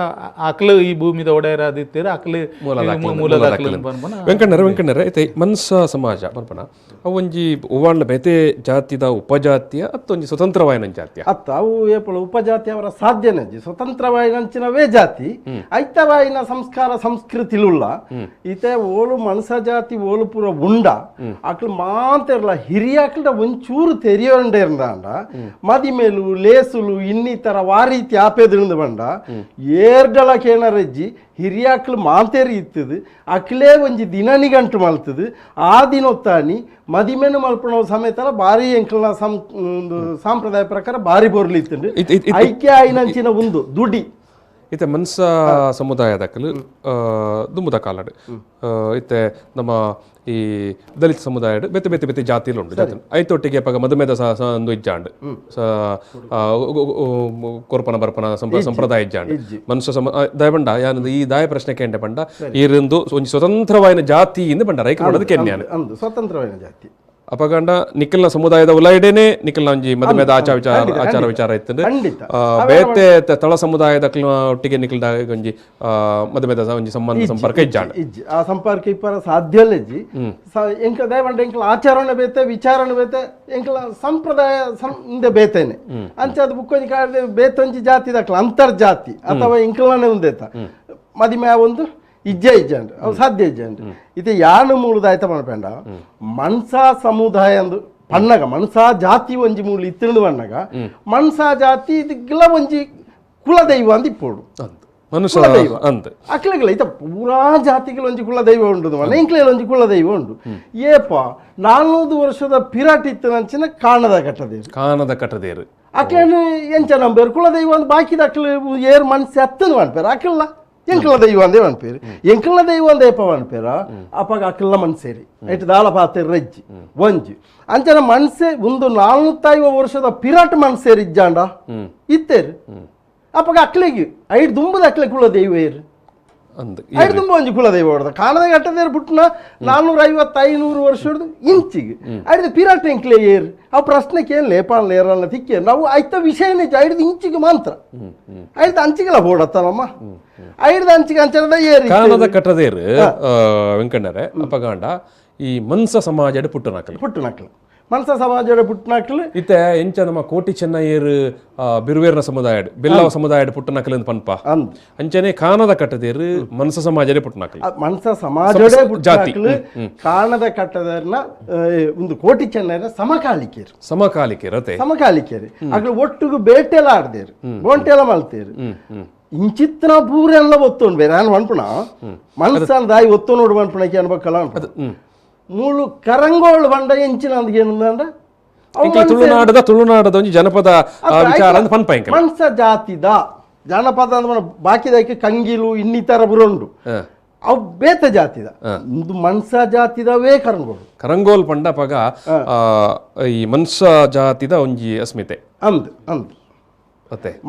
ಅಕ್ಲು ಈ ಭೂಮಿದ ಒಡೆಯರ ಅದಿತ್ತೀರ ಅಕ್ಲು ಮೂಲದ ಪನ್ಪುನ ವೆಂಕಣ್ಣರ ವೆಂಕಣ್ಣರ ಐತೆ ಮನ್ಸ ಸಮಾಜ ಪನ್ಪನ ಅವು ಒಂಜಿ ಉವಾಣ್ಲ ಬೇತೆ ಜಾತಿದ ಉಪಜಾತಿಯ ಅತ್ತೊಂಜಿ ಸ್ವತಂತ್ರವಾಯಿನ ಜಾತಿಯ ಅತ್ತ ಅವು ಏಪಳು ಉಪಜಾತಿ ಅವರ ಸಾಧ್ಯನಜ್ಜಿ ಸ್ವತಂತ್ರವಾಯಿನಂಚಿನವೇ ಜಾತಿ ಐತವಾಯಿನ ಸಂಸ್ಕಾರ ಸಂಸ್ಕೃತಿಲುಳ್ಳ ಈತೆ ಓಲು ಮನ್ಸ ಜಾತಿ ಓಲು ಪೂರ ಉಂಡ ಅಕ್ಲು ಮಾಂತಿರ್ಲ ಹಿರಿಯಾಕ್ಲ ಒಂಚೂರು ತೆರಿಯೋಂಡೇರ್ದಾಂಡ ಮದಿಮೇಲು ಲೇಸುಲು ಇನ್ನಿತರ ವಾರೀತಿ ಆಪೇದಿಳಿದು ಬಂಡ ಏರ್ಡಲ ಕೇಣರಜ್ಜಿ ಹಿರಿಯಾಕ್ಲು ಮಾಂತೇರಿ ಇತ್ತದು ಅಕ್ಲೇ ಒಂಜಿ ದಿನ ನಿಗಂಟು ಮಲ್ತದು ಆ ದಿನೊತ್ತಾನಿ ಮದಿಮೇನು ಮಲ್ಪಣ ಸಮೇತಲ ಭಾರಿ ಎಂಕಲ್ನ ಸಾಂಪ್ರದಾಯ ಪ್ರಕಾರ ಭಾರಿ ಬೋರ್ಲಿತ್ತುಂಡು ಐಕ್ಯ ಆಯಿನಂಚಿನ ಒಂದು ದುಡಿ ಇತ್ತೆ ಮನ್ಸ ಸಮುದಾಯದಕ್ಕಲು ದುಂಬುದ ಕಾಲಡು ಇತ್ತೆ ನಮ್ಮ ಈ ದಲಿತ ಸಮುದಾಯ ಬೇತೆ ಬೇತೆ ಬೇತೆ ಜಾತಿಲು ಉಂಟು ಜಾತಿ ಐತೊಟ್ಟಿಗೆ ಪಗ ಮಧುಮೇಧ ಸಹ ಒಂದು ಇಜ್ಜಾಂಡ್ ಕೊರ್ಪನ ಬರ್ಪನ ಸಂಪ್ರದಾಯ ಇಜ್ಜಾಂಡ್ ಮನುಷ್ಯ ಸಮ ದಯಬಂಡ ಯಾನಂದು ಈ ದಾಯ ಪ್ರಶ್ನೆ ಕೇಂಡೆ ಪಂಡ ಈರಿಂದು ಒಂಜಿ ಸ್ವತಂತ್ರವಾಯಿನ ಜಾತಿ ಇಂದು ಬಂಡ ರೈಕ ಮಾಡೋದು ಕೆನ್ಯಾನ ಸ್ವತಂತ್ರವಾಯಿನ ಜಾತಿ ಅಪಗಂಡ ನಿಖಲ್ನ ಸಮುದಾಯದ ಉಲೈಡೇನೆ ನಿಖಲ್ನ ಒಂಜಿ ಮದುಮೆದ ಆಚಾರ ವಿಚಾರ ಆಚಾರ ವಿಚಾರ ಇತ್ತಂದ್ರೆ ಬೇತೆ ತಳ ಸಮುದಾಯದ ಒಟ್ಟಿಗೆ ನಿಖಲ್ದ ಒಂಜಿ ಮದುಮೆದ ಒಂಜಿ ಸಂಬಂಧ ಸಂಪರ್ಕ ಇಜ್ಜಾಂಡ್ ಇಜ್ಜಿ ಆ ಸಂಪರ್ಕ ಇಪ್ಪರ ಸಾಧ್ಯ ಇಜ್ಜಿ ಎಂಕ ದಯವಂಡ ಎಂಕಲ ಆಚರಣೆ ಬೇತೆ ವಿಚಾರಣೆ ಬೇತೆ ಎಂಕಲ ಸಂಪ್ರದಾಯ ಇಂದೆ ಬೇತೇನೆ ಅಂಚ ಅದು ಬುಕ್ಕೊಂಜಿ ಕಾಲ ಬೇತೊಂಜಿ ಜಾತಿ ದಕ್ಲ ಅಂತರ್ಜಾತಿ ಅಥವಾ ಎಂಕಲನೆ ಉಂದೇತ ಮದಿಮೆ ಒಂದು ಇಜ್ಜೆ ಇಜ್ಜಾಂಡ್ ಅವು ಸಾಧ್ಯ ಇಜ್ಜಾಂಡ್ ಇದು ಯಾನು ಮೂಲದಾಯ್ತ ಮನ್ಪೇಂಡ ಮನ್ಸ ಸಮುದಾಯ ಅಂದು ಪಣ್ಣಗ ಮನ್ಸಾ ಜಾತಿ ಒಂಜಿ ಮೂಲ ಇತ್ತಿಂಡು ಪಣ್ಣಗ ಮನ್ಸಾ ಜಾತಿ ಇದಕ್ಕೆಲ್ಲ ಒಂಜಿ ಕುಲದೈವ ಅಂದ್ ಇಪ್ಪೋಡು ಮನುಷ್ಯ ಅಂದ್ ಅಕ್ಲಗಳ ಇತ ಪೂರಾ ಜಾತಿಗಳು ಒಂಜಿ ಕುಲದೈವ ಉಂಡು ಮನೆ ಇಂಕ್ಲೇಲ ಒಂಜಿ ಕುಲದೈವ ಉಂಡು ಏಪ 400 ವರ್ಷದ ಪಿರಾಟ್ ಇತ್ತು ನಂಚಿನ ಕಾಣದ ಕಟ್ಟದೇರು ಕಾಣದ ಕಟ್ಟದೇರು ಅಕ್ಲೇನು ಎಂಚ ನಂಬೇರು ಕುಲದೈವ ಅಂದ್ ಬಾಕಿದ ಅಕ್ಲು ಏರ್ ಮನ್ಸೆ ಅತ್ತಂದು ಮನ್ಪೇರು ಅಕ್ಲ ಎಂಕಲ ದೈವ ಅಂದೇ ಅನ್ಪೇರು ಎಂಕಲ ದೈವ ಅಂದೇ ಏಪ ಅನ್ಪೇರ ಅಪ್ಪಾಗ ಅಕ್ಲ ಮನ್ಸೇರಿ ಐಟ್ ದಾಳ ಪಾತೆ ರಜ್ಜಿ ಒಂಜಿ ಅಂಚನ ಮನ್ಸೆ ಒಂದು 450 ವರ್ಷದ ಪಿರಾಟ್ ಮನ್ಸೇರಿ ಇಜ್ಜಾಂಡ ಇತ್ತೇರು ಅಪ್ಪಾಗ ಅಕ್ಲಿಗೆ ಐಟ್ ದುಂಬದ ಅಕ್ಲೆ ಕುಲ ದೈವ ಏರು ಐಟ್ ದುಂಬ ಒಂಜಿ ಕುಲದೈವ ಹೊಡೆದ ಕಾಣದ ಗಟ್ಟದೇರು ಪುಟ್ಟನ 450 500 ವರ್ಷ ಹೊಡೆದು ಇಂಚಿಗೆ ಐಡ್ದು ಪಿರಾಟ್ ಎಂಕ್ಲೆ ಏರು ಆ ಪ್ರಶ್ನೆಗೆ ಏನು ಲೇಪಾನ್ ಲೇರಲ್ಲ ತಿಕ್ಕೇರು ನಾವು ಐತ ವಿಷಯನೇ ಐಡ್ದು ಇಂಚಿಗೆ ಮಾತ್ರ ಐಡ್ದು ಅಂಚಿಗೆಲ್ಲ ಬೋಡತ್ತನಮ್ಮ ಐಡ್ದು ಅಂಚಿಗೆ ಅಂಚನದ ಏರು ಕಾಣದ ಕಟ್ಟದೇರು ವೆಂಕಣ್ಣರೇ ಅಪ್ಪಗಾಂಡ ಈ ಮನ್ಸ ಸಮಾಜ ಪುಟ್ಟನಕಲು ಪುಟ್ಟನಕಲು ಮನ್ಸ ಸಮಾಜ ಪುಟ್ಟನಕಲು ಇತ್ತೆ ಎಂಚ ನಮ್ಮ ಕೋಟಿ ಚೆನ್ನಯ್ಯರು ಬಿರುವೇರ್ನ ಸಮುದಾಯ ಬೆಲ್ಲವ ಸಮುದಾಯ ಪುಟ್ಟನಕಲು ಅಂತ ಪನ್ಪ ಅಂಚನೆ ಕಾಣದ ಕಟ್ಟದೇರು ಮನ್ಸ ಸಮಾಜ ಪುಟ್ಟನಕಲು ಮನ್ಸ ಸಮಾಜ ಜಾತಿ ಕಾಣದ ಕಟ್ಟದರ್ನ ಒಂದು ಕೋಟಿ ಚೆನ್ನಯ್ಯರ ಸಮಕಾಲಿಕೆಯರು ಸಮಕಾಲಿಕೆಯರು ಸಮಕಾಲಿಕೆಯರು ಅಕ್ಲು ಒಟ್ಟಿಗೆ ಬೇಟೆಲ್ಲ ಆಡ್ದೇರು ಬೋಂಟೆಲ್ಲ ಮಲ್ತೇರು ಇಂಚಿತ್ತಿನ ಪೂರೆಲ್ಲ ಒತ್ತೊಂಡು ಬೇರೆ ನಾನು ಪನ್ಪುಣ ಮನಸ್ಸಾನ ದಾಯಿ ಒತ್ತು ನೋಡು ಪನ್ಪುಣಕ್ಕೆ ಅನ್ಬೇಕಲ್ಲ ಮೂಳು ಕರಂಗೋಳು ಬಂಡ ಎಂಚಿನ ಅಂದ ತುಳುನಾಡದ ತುಳುನಾಡದ ಒಂಜಿ ಜನಪದ ವಿಚಾರ ಅಂತ ಪನ್ಪ ಮನ್ಸ ಜಾತಿದ ಜನಪದ ಅಂದ್ರೆ ಬಾಕಿದಕ್ಕೆ ಕಂಗಿಲು ಇನ್ನಿತರ ಬುರುಂಡು ಅವು ಬೇತ ಜಾತಿದ ಒಂದು ಮನ್ಸ ಜಾತಿದವೇ ಕರಂಗೋಲು. ಕರಂಗೋಲ್ ಪಂಡ ಪಗ ಈ ಮನ್ಸ ಜಾತಿದ ಒಂಜಿ ಅಸ್ಮಿತೆ ಅಂದ್ ಅಂದ್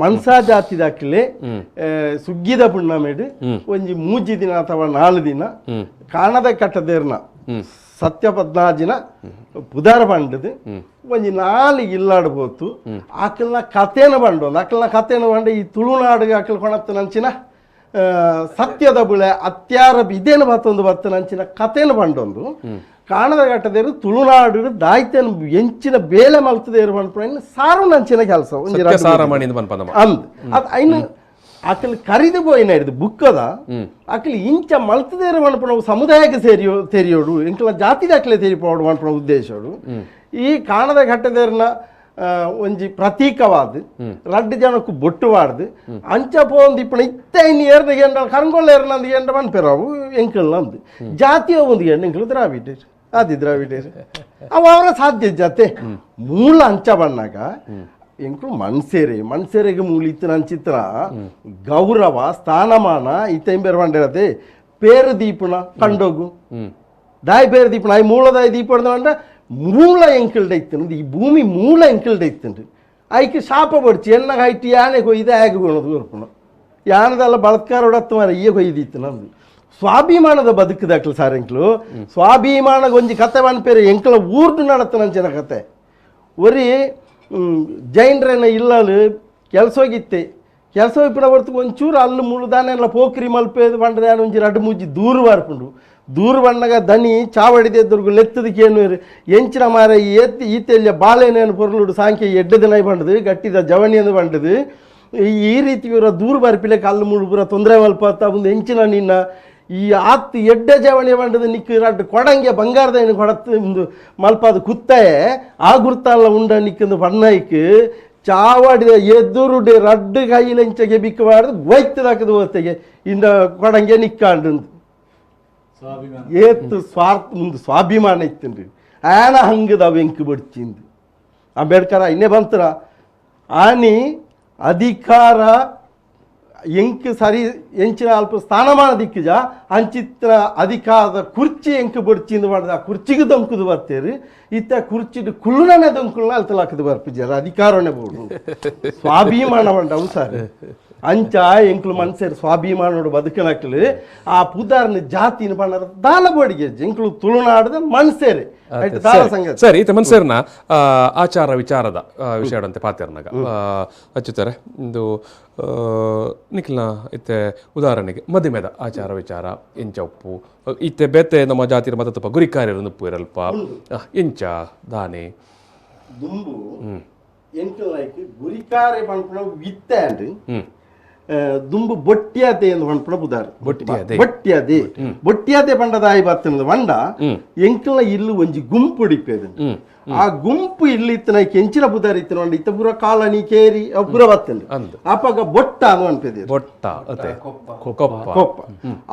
ಮನ್ಸ ಜಾತಿದಾಕಲೆ ಸುಗ್ಗಿದ ಪುಣ್ಣಮೇಡು ಒಂಜಿ ಮೂಜಿ ದಿನ ಅಥವಾ 4 ದಿನ ಕಾಣದ ಕಟ್ಟದೇರ್ನ ಸತ್ಯ ಪದ್ನಾಜಿನ ಪುದಾರ ಬಂಡದು ಒಂಜಿ 4 ಇಲ್ಲಾಡು ಪೋತು ಆಕಲ್ನ ಕಥೆನ ಬಂಡು ಆಕಲ್ನ ಕಥೆನ ಬಂಡ ಈ ತುಳುನಾಡಿಗೆ ಆಕಲ್ ಕೊಣತ್ತ ನಂಚಿನ ಸತ್ಯದ ಬುಳೆ ಅತ್ಯಾರ ಇದೇನು ಬತ್ತೊಂದು ಬತ್ತ ನಂಚಿನ ಕಥೆನ ಬಂಡೊಂದು ಕಾಣದ ಘಟ್ಟದೇರು ತುಳುನಾಡು ದಾಯ್ತನ ಎಂಚಿನ ಬೇಲೆ ಮಲ್ತದೇರು ಪನ್ಪುನ ಸಾರು ನಂಚಿನ ಕೆಲಸ ಅಂದ್ ಅದು ಐನು ಆಕಲ್ ಕರಿದು ಪೋಯಿನ ಹಿಡಿದು ಬುಕ್ಕದ ಆಕಲ್ ಇಂಚ ಮಲ್ತದೇರು ಪನ್ಪುನ ಸಮುದಾಯಕ್ಕೆ ಸೇರಿಯೋ ತೆರಿಯೋಡು ಎಂಕಲ ಜಾತಿದಾಕಲೆ ತೆರಿಪೋಡು ಪನ್ಪುನ ಉದ್ದೇಶೋಡು ಈ ಕಾಣದ ಘಟ್ಟದೇರ್ನ ಒಂಜಿ ಪ್ರತೀಕವಾದ ರಡ್ಡು ಜನಕ್ಕೂ ಬೊಟ್ಟು ಅಂಚ ಪೋಂದು ಇಪ್ಪಣ ಇತ್ತ ಇನ್ನು ಏರ್ನ ಗೇಂಡ ಕರಂಗೊಳ್ಳ ಏರ್ನ ಅಂದ್ ಗೇಂಡ ಪನ್ಪೆರಾವು ಎಂಕಲ್ನ ಅಂದು ಜಾತಿಯ ಒಂದು ಗೇಂಡ ಎಂಕಲು ದ್ರಾವಿಡೇರು ಆದಿ ದ್ರಾವಿಡೇರು ಅವು ಅವರ ಸಾಧ್ಯ ಜಾತೆ ಮೂಲ ಅಂಚ ಬಣ್ಣಾಗ ಎಂಕಲು ಮನ್ಸೇರೆ ಮನ್ಸೇರೆಗೆ ಮೂಲ ಇತ್ತಿನ ಅಂಚಿತ್ರ ಗೌರವ ಸ್ಥಾನಮಾನ ಇತ್ತ ಬಂಡಿರತ್ತೆ ಪೇರು ದೀಪನ ಕಂಡೋಗು ದಾಯಿ ಪೇರು ದೀಪನ I ಮೂಲದಾಯಿ ದೀಪ ಅಂಡ ಮೂಲ ಎಂಕಲ್ಡ ಇತ್ತು ಈ ಭೂಮಿ ಮೂಲ ಎಂಕಲ್ಡ ಇತ್ತು ಐಕೆ ಶಾಪ ಪಡಿಸಿ ಎನ್ನ ಹೈಟ್ ಯಾನೆ ಕೊಯ್ದು ಆಗ ಕೊಣದು ಕೊರ್ಪುಣ ಯಾನದೆಲ್ಲ ಬಳತ್ಕಾರೋಡತ್ತು ಮಾರ ಈಯ ಕೊಯ್ದಿತ್ತು ನಮ್ದು ಸ್ವಾಭಿಮಾನದ ಬದುಕುದಾಕ್ಲು ಸಾರ್ ಎಂಕ್ಲು ಸ್ವಾಭಿಮಾನ ಒಂಜಿ ಕತೆ ಪನ್ಪೇರೆ ಎಂಕಲ ಊರ್ದು ನಡತ್ತ ನಂಚಿನ ಕತೆ ಒರಿ ಜೈನ್ರೇನ ಇಲ್ಲಲು ಕೆಲಸ ಹೋಗಿತ್ತೆ ಕೆಲಸ ಇಪ್ಪಣ ಹೊರ್ತು ಒಂಚೂರು ಅಲ್ಲು ಮುಳುದಾನೆಲ್ಲ ಪೋಕ್ರಿ ಮಲ್ಪೇದು ಬಂಡದ ಒಂಜಿ ರಡ್ಡು ಮುಜ್ಜಿ ದೂರ ಬಾರ್ಪುಂಡು ದೂರ ಬಣ್ಣಗ ದನಿ ಚಾವಡಿದೆದ್ದುರ್ಗು ಲೆತ್ತದಕ್ಕೆ ಏನು ಎಂಚಿನ ಮಾರ ಎತ್ತಿ ಈತೆಲ್ಲ ಬಾಳೆನೇನು ಪೊರ್ಲುಡು ಸಾಂಖ್ಯ ಎಡ್ಡದಿನ ಬಂಡದು ಗಟ್ಟಿದ ಜವಣಿಯನ್ನು ಬಂಡದು ಈ ರೀತಿ ಇವರ ದೂರ ಬರ್ಪಿಲೆ ಕಲ್ಲು ಮುಳು ಪೂರ ತೊಂದರೆ ಮಲ್ಪ ಒಂದು ಎಂಚಿನ ನಿನ್ನ ಈ ಆತ್ ಎಡ್ಡೆ ಜವಣಿ ಬಂಡದು ನಿಕ್ಕು ರಡ್ಡು ಕೊಡಂಗೆ ಬಂಗಾರದ ಏನು ಕೊಡತ್ತು ಒಂದು ಮಲ್ಪಾದ ಕುತ್ತಾಯೆ ಆ ಗುರ್ತಾಲ ಉಂಡ ನಿಕ್ಕೊಂದು ಬಣ್ಣೈಕ್ ಚಾವಡಿದ ಎದುರುಡೆ ರಡ್ಡು ಕೈಲೆಂಚಗೆ ಬಿಕ್ಕಬಾರ್ದು ಗೊಯ್ತದಾಕದು ಹೊತ್ತಿಗೆ ಇಂದ ಕೊಡಂಗೆ ನಿಕ್ಕಾಂಡು ಏತ್ತು ಸ್ವಾರ್ಥ ಮುಂದೆ ಸ್ವಾಭಿಮಾನ ಇತ್ತು ಆನ ಹಂಗದ ಬೆಂಕಿ ಬಡ್ಚಿಂದು ಅಂಬೇಡ್ಕರ ಇನ್ನೇ ಬಂತರ ಆನಿ ಅಧಿಕಾರ ಎಂಕ್ ಸರಿ ಎಂಚಿನ ಅಲ್ಪ ಸ್ಥಾನಮಾನ ದಿಕ್ಕಜ ಅಂಚಿತ್ರ ಅಧಿಕಾರದ ಕುರ್ಚಿ ಎಂಕ್ ಬಡ್ಚಿಂದು ಮಾಡಿದ ಆ ಕುರ್ಚಿಗೆ ದೊಂಕುದು ಬರ್ತೇರಿ ಇತ್ತ ಕುರ್ಚಿಡು ಕುಳ್ಳುನೇ ದೊಂಕುಳ್ನ ಅಲ್ತಲಾಕದು ಬರ್ಪಿಜಾರ ಅಧಿಕಾರನೇ ಬೋಡು ಸ್ವಾಭಿಮಾನ ಬಂಡವು ಸರ್ ಅಂಚ ಎಂಕ್ಲು ಮನ್ಸೇರು ಸ್ವಾಭಿಮಾನೋಡು ಬದುಕನಕ್ಲು ಆ ಪುದಾರ್ನ ಜಾತಿನ ಬಣ್ಣದ ದಾಲ ಬೋಡಿಗೆ ಎಂಕ್ಲು ತುಳುನಾಡದ ಮನ್ಸೇರಿ ಸರಿ ಇತ್ತೆ ಮನ್ಸೇರ್ನ ಆಚಾರ ವಿಚಾರದ ವಿಷಯದಂತೆ ಪಾತೆರ್ನಾಗ ಅಚ್ಚುತ್ತಾರೆ ಇಂದು ನಿಖಿಲ್ನ ಇತ್ತೆ ಉದಾಹರಣೆಗೆ ಮದುಮೆದ ಆಚಾರ ವಿಚಾರ ಎಂಚ ಉಪ್ಪು ಇತ್ತೆ ಬೇತೆ ನಮ್ಮ ಜಾತಿರ ಮತ ತುಪ್ಪ ಗುರಿಕಾರ್ಯರು ಉಪ್ಪು ಇರಲ್ಪ ಎಂಚ ದಾನೆ ದುಂಬು ಎಂಟು ಲೈಕ್ ಗುರಿಕಾರ್ಯ ಪನ್ಪುನ ವಿತ್ತೆ ಅಂಡ್ ದುಂಬು ಬೊಟ್ಟಿಯಾದೆ ಎಂದು ಪನ್ಪುನ ಬುದಾರ್ ಬೊಟ್ಟಿಯಾದೆ ಬೊಟ್ಟಿಯಾದೆ ಬೊಟ್ಟಿಯಾದೆ ಪಂಡದಾಯಿ ಬರ್ತದ ಬಂಡ ಎಂಕಲ್ನ ಇಲ್ಲು ಒಂಜಿ ಗುಂಪು ಇಡಿಪೇದು ಆ ಗುಂಪು ಇಲ್ಲಿ ಇತ್ತನ ಕೆಂಚಿನ ಬುದಾರ್ ಇತ್ತನ ಬಂಡ ಇತ್ತ ಪೂರ ಕಾಲನಿ ಕೇರಿ ಅವು ಪೂರ ಬರ್ತದೆ ಅಪಗ ಬೊಟ್ಟ ಅನು ಅನ್ಪೇದೆ ಬೊಟ್ಟ ಕೊಪ್ಪ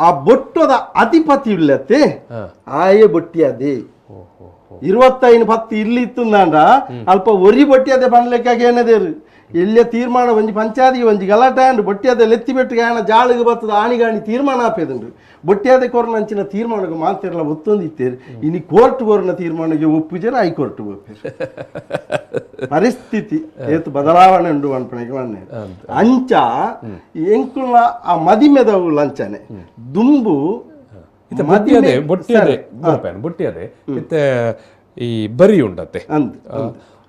ಆ ಬೊಟ್ಟದ ಅಧಿಪತಿ ಇಲ್ಲತ್ತೆ ಆಯೆ ಬೊಟ್ಟಿಯಾದೆ 25 10 ಇಲ್ಲಿ ಇತ್ತಂದಾಂಡ ಅಲ್ಪ ಒರಿ ಬೊಟ್ಟಿಯಾದೆ ಪಂಡ್ಲೆಕ್ಕಾಗ ಏನದೇರು ಎಲ್ಲಿಯ ತೀರ್ಮಾನ ಒಂಜಿ ಪಂಚಾಯತಿ ಒಂಜಿ ಗಲಾಟೆ ಅಂಡು ಬೊಟ್ಟಿಯಾದೆ ಲೆತ್ತಿ ಬೆಟ್ಟಿಗೆ ಆಣ ಜಾಳಿಗೆ ಬರ್ತದ ಆಣಿಗಾಣಿ ತೀರ್ಮಾನ ಆಪೇದುಂಡು ಬೊಟ್ಟಿಯಾದೆ ಕೊರ್ನ ಅಂಚಿನ ತೀರ್ಮಾನಕ್ಕೆ ಮಾತಿರಲ್ಲ ಒತ್ತೊಂದು ಇತ್ತೇರು ಇನಿ ಕೋರ್ಟ್ ಕೊರ್ನ ತೀರ್ಮಾನಕ್ಕೆ ಒಪ್ಪುಜರ ಹೈಕೋರ್ಟ್ ಒಪ್ಪೇರು ಪರಿಸ್ಥಿತಿ ಏತು ಬದಲಾವಣೆ ಉಂಡು ಅನ್ಪಣೆಗೆ ಮನ್ನೆ ಅಂಚ ಎಂಕುಲ ಆ ಮದಿಮೆದವು ಲಂಚನೆ ದುಂಬು ಬೊಟ್ಟಿಯದೆ ಬೊಟ್ಟಿಯದೆ ಬೊಟ್ಟಿಯದೆ ಇತ್ತೆ ಈ ಬರಿ ಉಂಡತ್ತೆ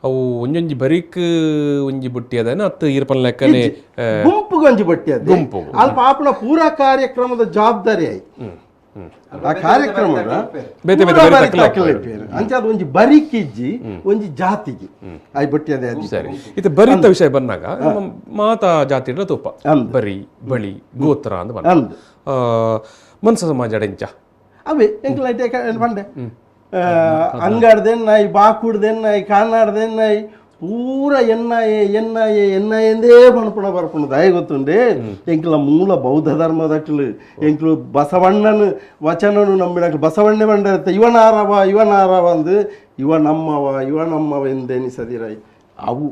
ಅವು ಒಂಜೊಂಜಿ ಬರಿಕ್ ಒಂಜಿ ಬುಟ್ಟಿ ಅದೇನ ಅತ್ತು ಈರ್ಪನ್ ಲೆಕ್ಕನೆ ಗುಂಪುಗೆ ಒಂಜಿ ಬಟ್ಟಿ ಅದು ಗುಂಪು ಅಲ್ಪ ಆಪನ ಪೂರಾ ಕಾರ್ಯಕ್ರಮದ ಜವಾಬ್ದಾರಿ ಆಯ್ತು ಆ ಕಾರ್ಯಕ್ರಮದ ಬೇತೆ ಬೇತೆ ಅಂಚ ಅದು ಒಂಜಿ ಬರಿಕಿಜ್ಜಿ ಒಂಜಿ ಜಾತಿಗೆ ಆಯ್ ಬಟ್ಟಿ ಅದೇ ಸರಿ ಇದು ಬರಿತ ವಿಷಯ ಬಂದಾಗ ಮಾತಾ ಜಾತಿ ತುಪ್ಪ ಬರಿ ಬಳಿ ಗೋತ್ರ ಅಂತ ಬಂದ ಮನ್ಸ ಸಮಾಜ ಡೆಂಚ ಅವೇ ಎಂಕಲ್ ಬಂಡೆ ಅಂಗಾಡ್ದೇನ್ ನಾಯಿ ಬಾಕುಡ್ದೇನ್ ನಾಯಿ ಕಾನಾಡ್ದೇನ್ ನಾಯಿ ಪೂರ ಎನ್ನಾಯೆ ಎನ್ನಾಯೆ ಎನ್ನಾಯೆಂದೇ ಪಣಪುಣ ಬರ್ಪುಣ ದಾಯ ಗೊತ್ತುಂಡೆ ಎಂಕ್ಲ ಮೂಲ ಬೌದ್ಧ ಧರ್ಮದಕ್ಲು ಎಂಕ್ಲು ಬಸವಣ್ಣನ ವಚನನು ನಂಬಿನಕ್ಲು ಬಸವಣ್ಣೆ ಬಂಡ ಇವನಾರವ ಇವನಾರವ ಅಂದು ಇವ ನಮ್ಮವ ಇವ ನಮ್ಮವ ಎಂದೆನಿಸದಿರೈ ಅವು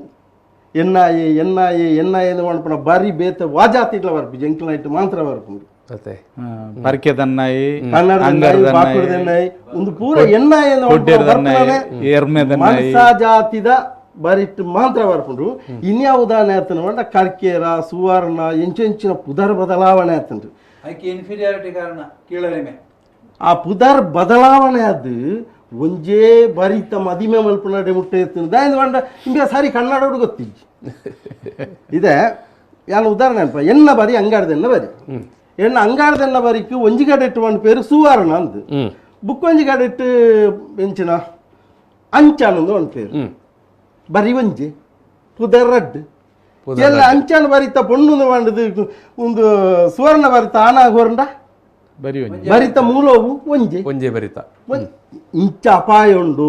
ಎನ್ನಾಯೆ ಎನ್ನಾಯೆ ಎನ್ನಾಯೆ ಎಂದು ಪಣಪುಣ ಬಾರಿ ಬೇತ ವಾಜಾತಿಡ್ಲ ಬರ್ಪು ಎಂಕ್ಲ ಇಟ್ಟು ಮಾತ್ರ ಬರ್ಪುಂಡು ಅತ್ತೆ ಪರ್ಕೆ ದನ್ನಾಯಿ ಕನ್ನಡದ ಬಾಕುಡದನ್ನಾಯಿ ಒಂದು ಪೂರ ಎನ್ನಾಯೆ ಎರ್ಮೆದನ್ನಾಯಿ ಮನ್ಸ ಜಾತಿದ ಬರಿಟ್ಟು ಮಾತ್ರ ಬರ್ಪುಂಡು ಇನ್ಯಾವುದಾನೆ ಆತನ ಮಂಡ ಕರ್ಕೇರ ಸುವರ್ಣ ಎಂಚೆಂಚಿನ ಪುದರ್ ಬದಲಾವಣೆ ಆತಂಡು ಅದಕ್ಕೆ ಇನ್ಫೀರಿಯಾರಿಟಿ ಕಾರಣ ಕೀಳರಿಮೆ ಆ ಪುದರ್ ಬದಲಾವಣೆ ಅದು ಒಂಜೇ ಬರಿತ ಮದಿಮೆ ಮಲ್ಪುನಡೆ ಮುಟ್ಟೆ ಎತ್ತುಂಡು ದಾಯಂದ ಪಂಡ ಇಂಬೆ ಸಾರಿ ಕನ್ನಡೋಡು ಗೊತ್ತಿಜ್ಜಿ ಇದೆ ಯಾನ್ ಉದಾಹರಣೆ ಅನ್ಪ ಎನ್ನ ಬರಿ ಅಂಗಾಡ್ದೆನ್ನ ಬರಿ ಎಣ್ಣ ಅಂಗಾಡ್ದೆನ್ನ ಬರಿಕ್ ಒಂಜಿ ಕಡೆಟ್ಟು ಒಂದು ಪೇರು ಸುವರ್ಣ ಅಂದು ಬುಕ್ ಒಂಜಿ ಕಡೆಟ್ಟು ಎಂಚಿನ ಅಂಚಾನಂದು ಒಂದು ಪೇರು ಬರಿ ಒಂಜಿ ಪುದರ್ ರಡ್ಡು ಎಲ್ಲ ಅಂಚಾನ ಬರಿತ ಪೊಣ್ಣು ಪಂಡದು ಒಂದು ಸುವರ್ಣ ಬರಿತ ಆನ ಹೊರಂಡ ಬರಿ ಒಂಜಿ ಬರಿತ ಮೂಲವು ಒಂಜಿ ಒಂಜೆ ಬರಿತ ಇಂಚ ಅಪಾಯ ಉಂಡು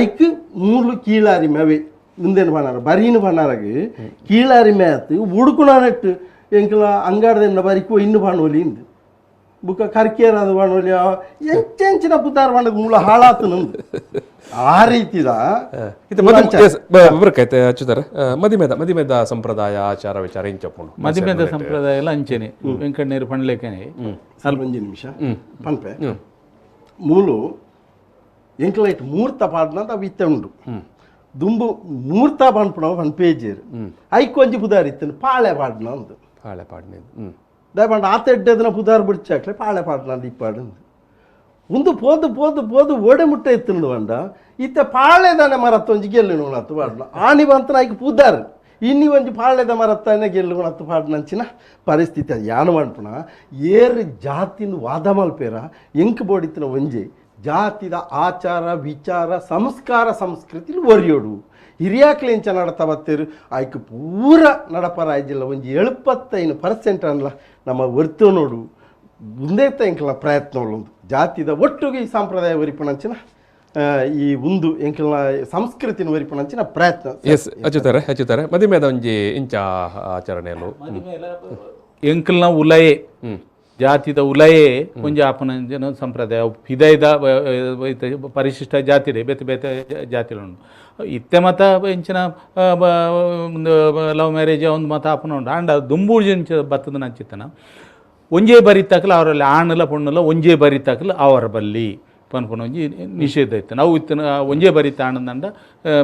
ಐಕ್ ಮೂಲು ಕೀಳಾರಿಮೆ ಅವೇ ಮುಂದೇನು ಪಣ್ಣಾರ ಬರೀನು ಪಣ್ಣಾರಗ್ ಕೀಳಾರಿಮೆ ಆತು ಉಡುಕುಣ ನೆಟ್ಟು ಎಂಕಲ ಅಂಗಾಡ್ದೆನ್ನ ಬರಿಕು ಇನ್ನು ಪಣ್ಣೋಲಿ ಇಂದು ಬುಕ್ಕ ಕರ್ಕೇರಾದ ಪಣ್ಣೋಲಿ ಎಂಚೆಂಚಿನ ಪುತಾರ್ ಪಂಡದ ಮೂಲ ಹಾಳಾತು ನಮ್ದು ಆ ರೀತಿದ ಇದು ಬರಕೈತೆ ಅಚ್ಚುತ್ತಾರೆ ಮದಿಮೆದ ಮದಿಮೆದ ಸಂಪ್ರದಾಯ ಆಚಾರ ವಿಚಾರ ಇಂಚಪ್ಪುಂಡು ಮದಿಮೆದ ಸಂಪ್ರದಾಯ ಎಲ್ಲ ಅಂಚೆನೆ ವೆಂಕಣ್ಣೇರು ಪಣ್ಲೇಕನೆ ಸ್ವಲ್ಪ ಒಂಜಿ ನಿಮಿಷ ಪನ್ಪೆ ಮೂಲು ಎಂಕಲೈಟ್ ಮೂರ್ತ ಪಾಡ್ನಂತ ಅವು ಇತ್ತೆ ಉಂಡು ದುಂಬು ಮೂರ್ತ ಪನ್ಪುನವು ಪನ್ಪೇಜೇರು ಐಕ್ ಒಂಜಿ ಪುದಾರ್ ಇತ್ತನು ಪಾಳೆ ಪಾಡ್ನ ಅಂದು ಪಾಳೆ ಪಾಡ್ನೆ ದಯಪಂಡ ಆತ ಎಡ್ಡೆದನ ಪುದಾರ್ ಬಿಡ್ಚಾಕ್ಲೆ ಪಾಳೆ ಪಾಡ್ನ ಇಪ್ಪಾಡು ಒಂದು ಪೋದು ಪೋದು ಪೋದು ಓಡೆ ಮುಟ್ಟೆ ಇತ್ತುಂಡು ಪಂಡ ಇತ್ತೆ ಪಾಳೆದಾನೆ ಮರತ್ತ ಒಂಜಿ ಗೆಲ್ಲು ಅತ್ತು ಪಾಡ್ನ ಆಣಿ ಬಂತನ ಐಕ್ ಪುದಾರ್ ಇನ್ನಿ ಒಂಜಿ ಪಾಳೆದ ಮರತ್ತಾನೆ ಗೆಲ್ಲು ಅತ್ತು ಪಾಡ್ನಂಚಿನ ಪರಿಸ್ಥಿತಿ ಅದು ಯಾನು ಪನ್ಪುನ ಏರು ಜಾತಿನ ವಾದ ಮಲ್ಪೇರ ಎಂಕ್ ಬೋಡಿತ್ತಿನ ಒಂಜಿ ಜಾತಿದ ಆಚಾರ ವಿಚಾರ ಸಂಸ್ಕಾರ ಸಂಸ್ಕೃತಿ ಒರಿಯೋಡು ಹಿರಿಯಾಕ್ಲೆಂಚ ನಡತ ಬತ್ತೇರು ಆಯ್ಕೆ ಪೂರ ನಡಪರಾಯ್ಜಿಲ್ಲ ಒಂಜಿ 75% ಅನ್ಲ ನಮ್ಮ ಒರ್ತು ನೋಡು ಮುಂದೆ ಎಂಕಲ್ನ ಪ್ರಯತ್ನ ಉಂಡು ಜಾತಿದ ಒಟ್ಟುಗೆ ಈ ಸಂಪ್ರದಾಯ ಒರಿಪುಣಂಚಿನ ಈ ಒಂದು ಎಂಕಲ್ನ ಸಂಸ್ಕೃತಿನ ಒರಿಪುಣಂಚಿನ ಪ್ರಯತ್ನ. ಎಸ್ ಅಚ್ಚುತ್ತಾರೆ ಅಚ್ಚುತ್ತಾರೆ ಮದಿಮೆದ ಒಂಜಿ ಇಂಚ ಆಚರಣೆಯಲ್ಲೂ ಎಂಕಲ್ನ ಉಲಯೆ ಜಾತಿದ ಉಲಯೇ ಒಂಜಿ ಆಪನ ಜನ ಸಂಪ್ರದಾಯ ಹಿದೈದ ಪರಿಶಿಷ್ಟ ಜಾತಿಡೆ ಬೇತೆ ಬೇತೆ ಜಾತಿಲು ಇತ್ತೆ ಮತ ಇಂಚಿನ ಲವ್ ಮ್ಯಾರೇಜ್ ಒಂದು ಮತ ಆಪನ ಉಂಡು ಆಂಡ ದುಂಬೂಜಿ ಇಂಚ ಬತ್ತದ ನಂಚಿತ್ತನ ಒಂಜೇ ಬರಿತಾಕಲ ಅವರಲ್ಲಿ ಆಣಲ ಪೊಣ್ಣಲ ಒಂಜೇ ಬರಿತಾಕಲ ಅವರ ಬಲ್ಲಿ ಪನ್ಪುನ ಒಂಜಿ ನಿಷೇಧ ಇತ್ತು. ನಾವು ಇತ್ತನ ಒಂಜೇ ಬರಿತ ಆಣಂದಂಡ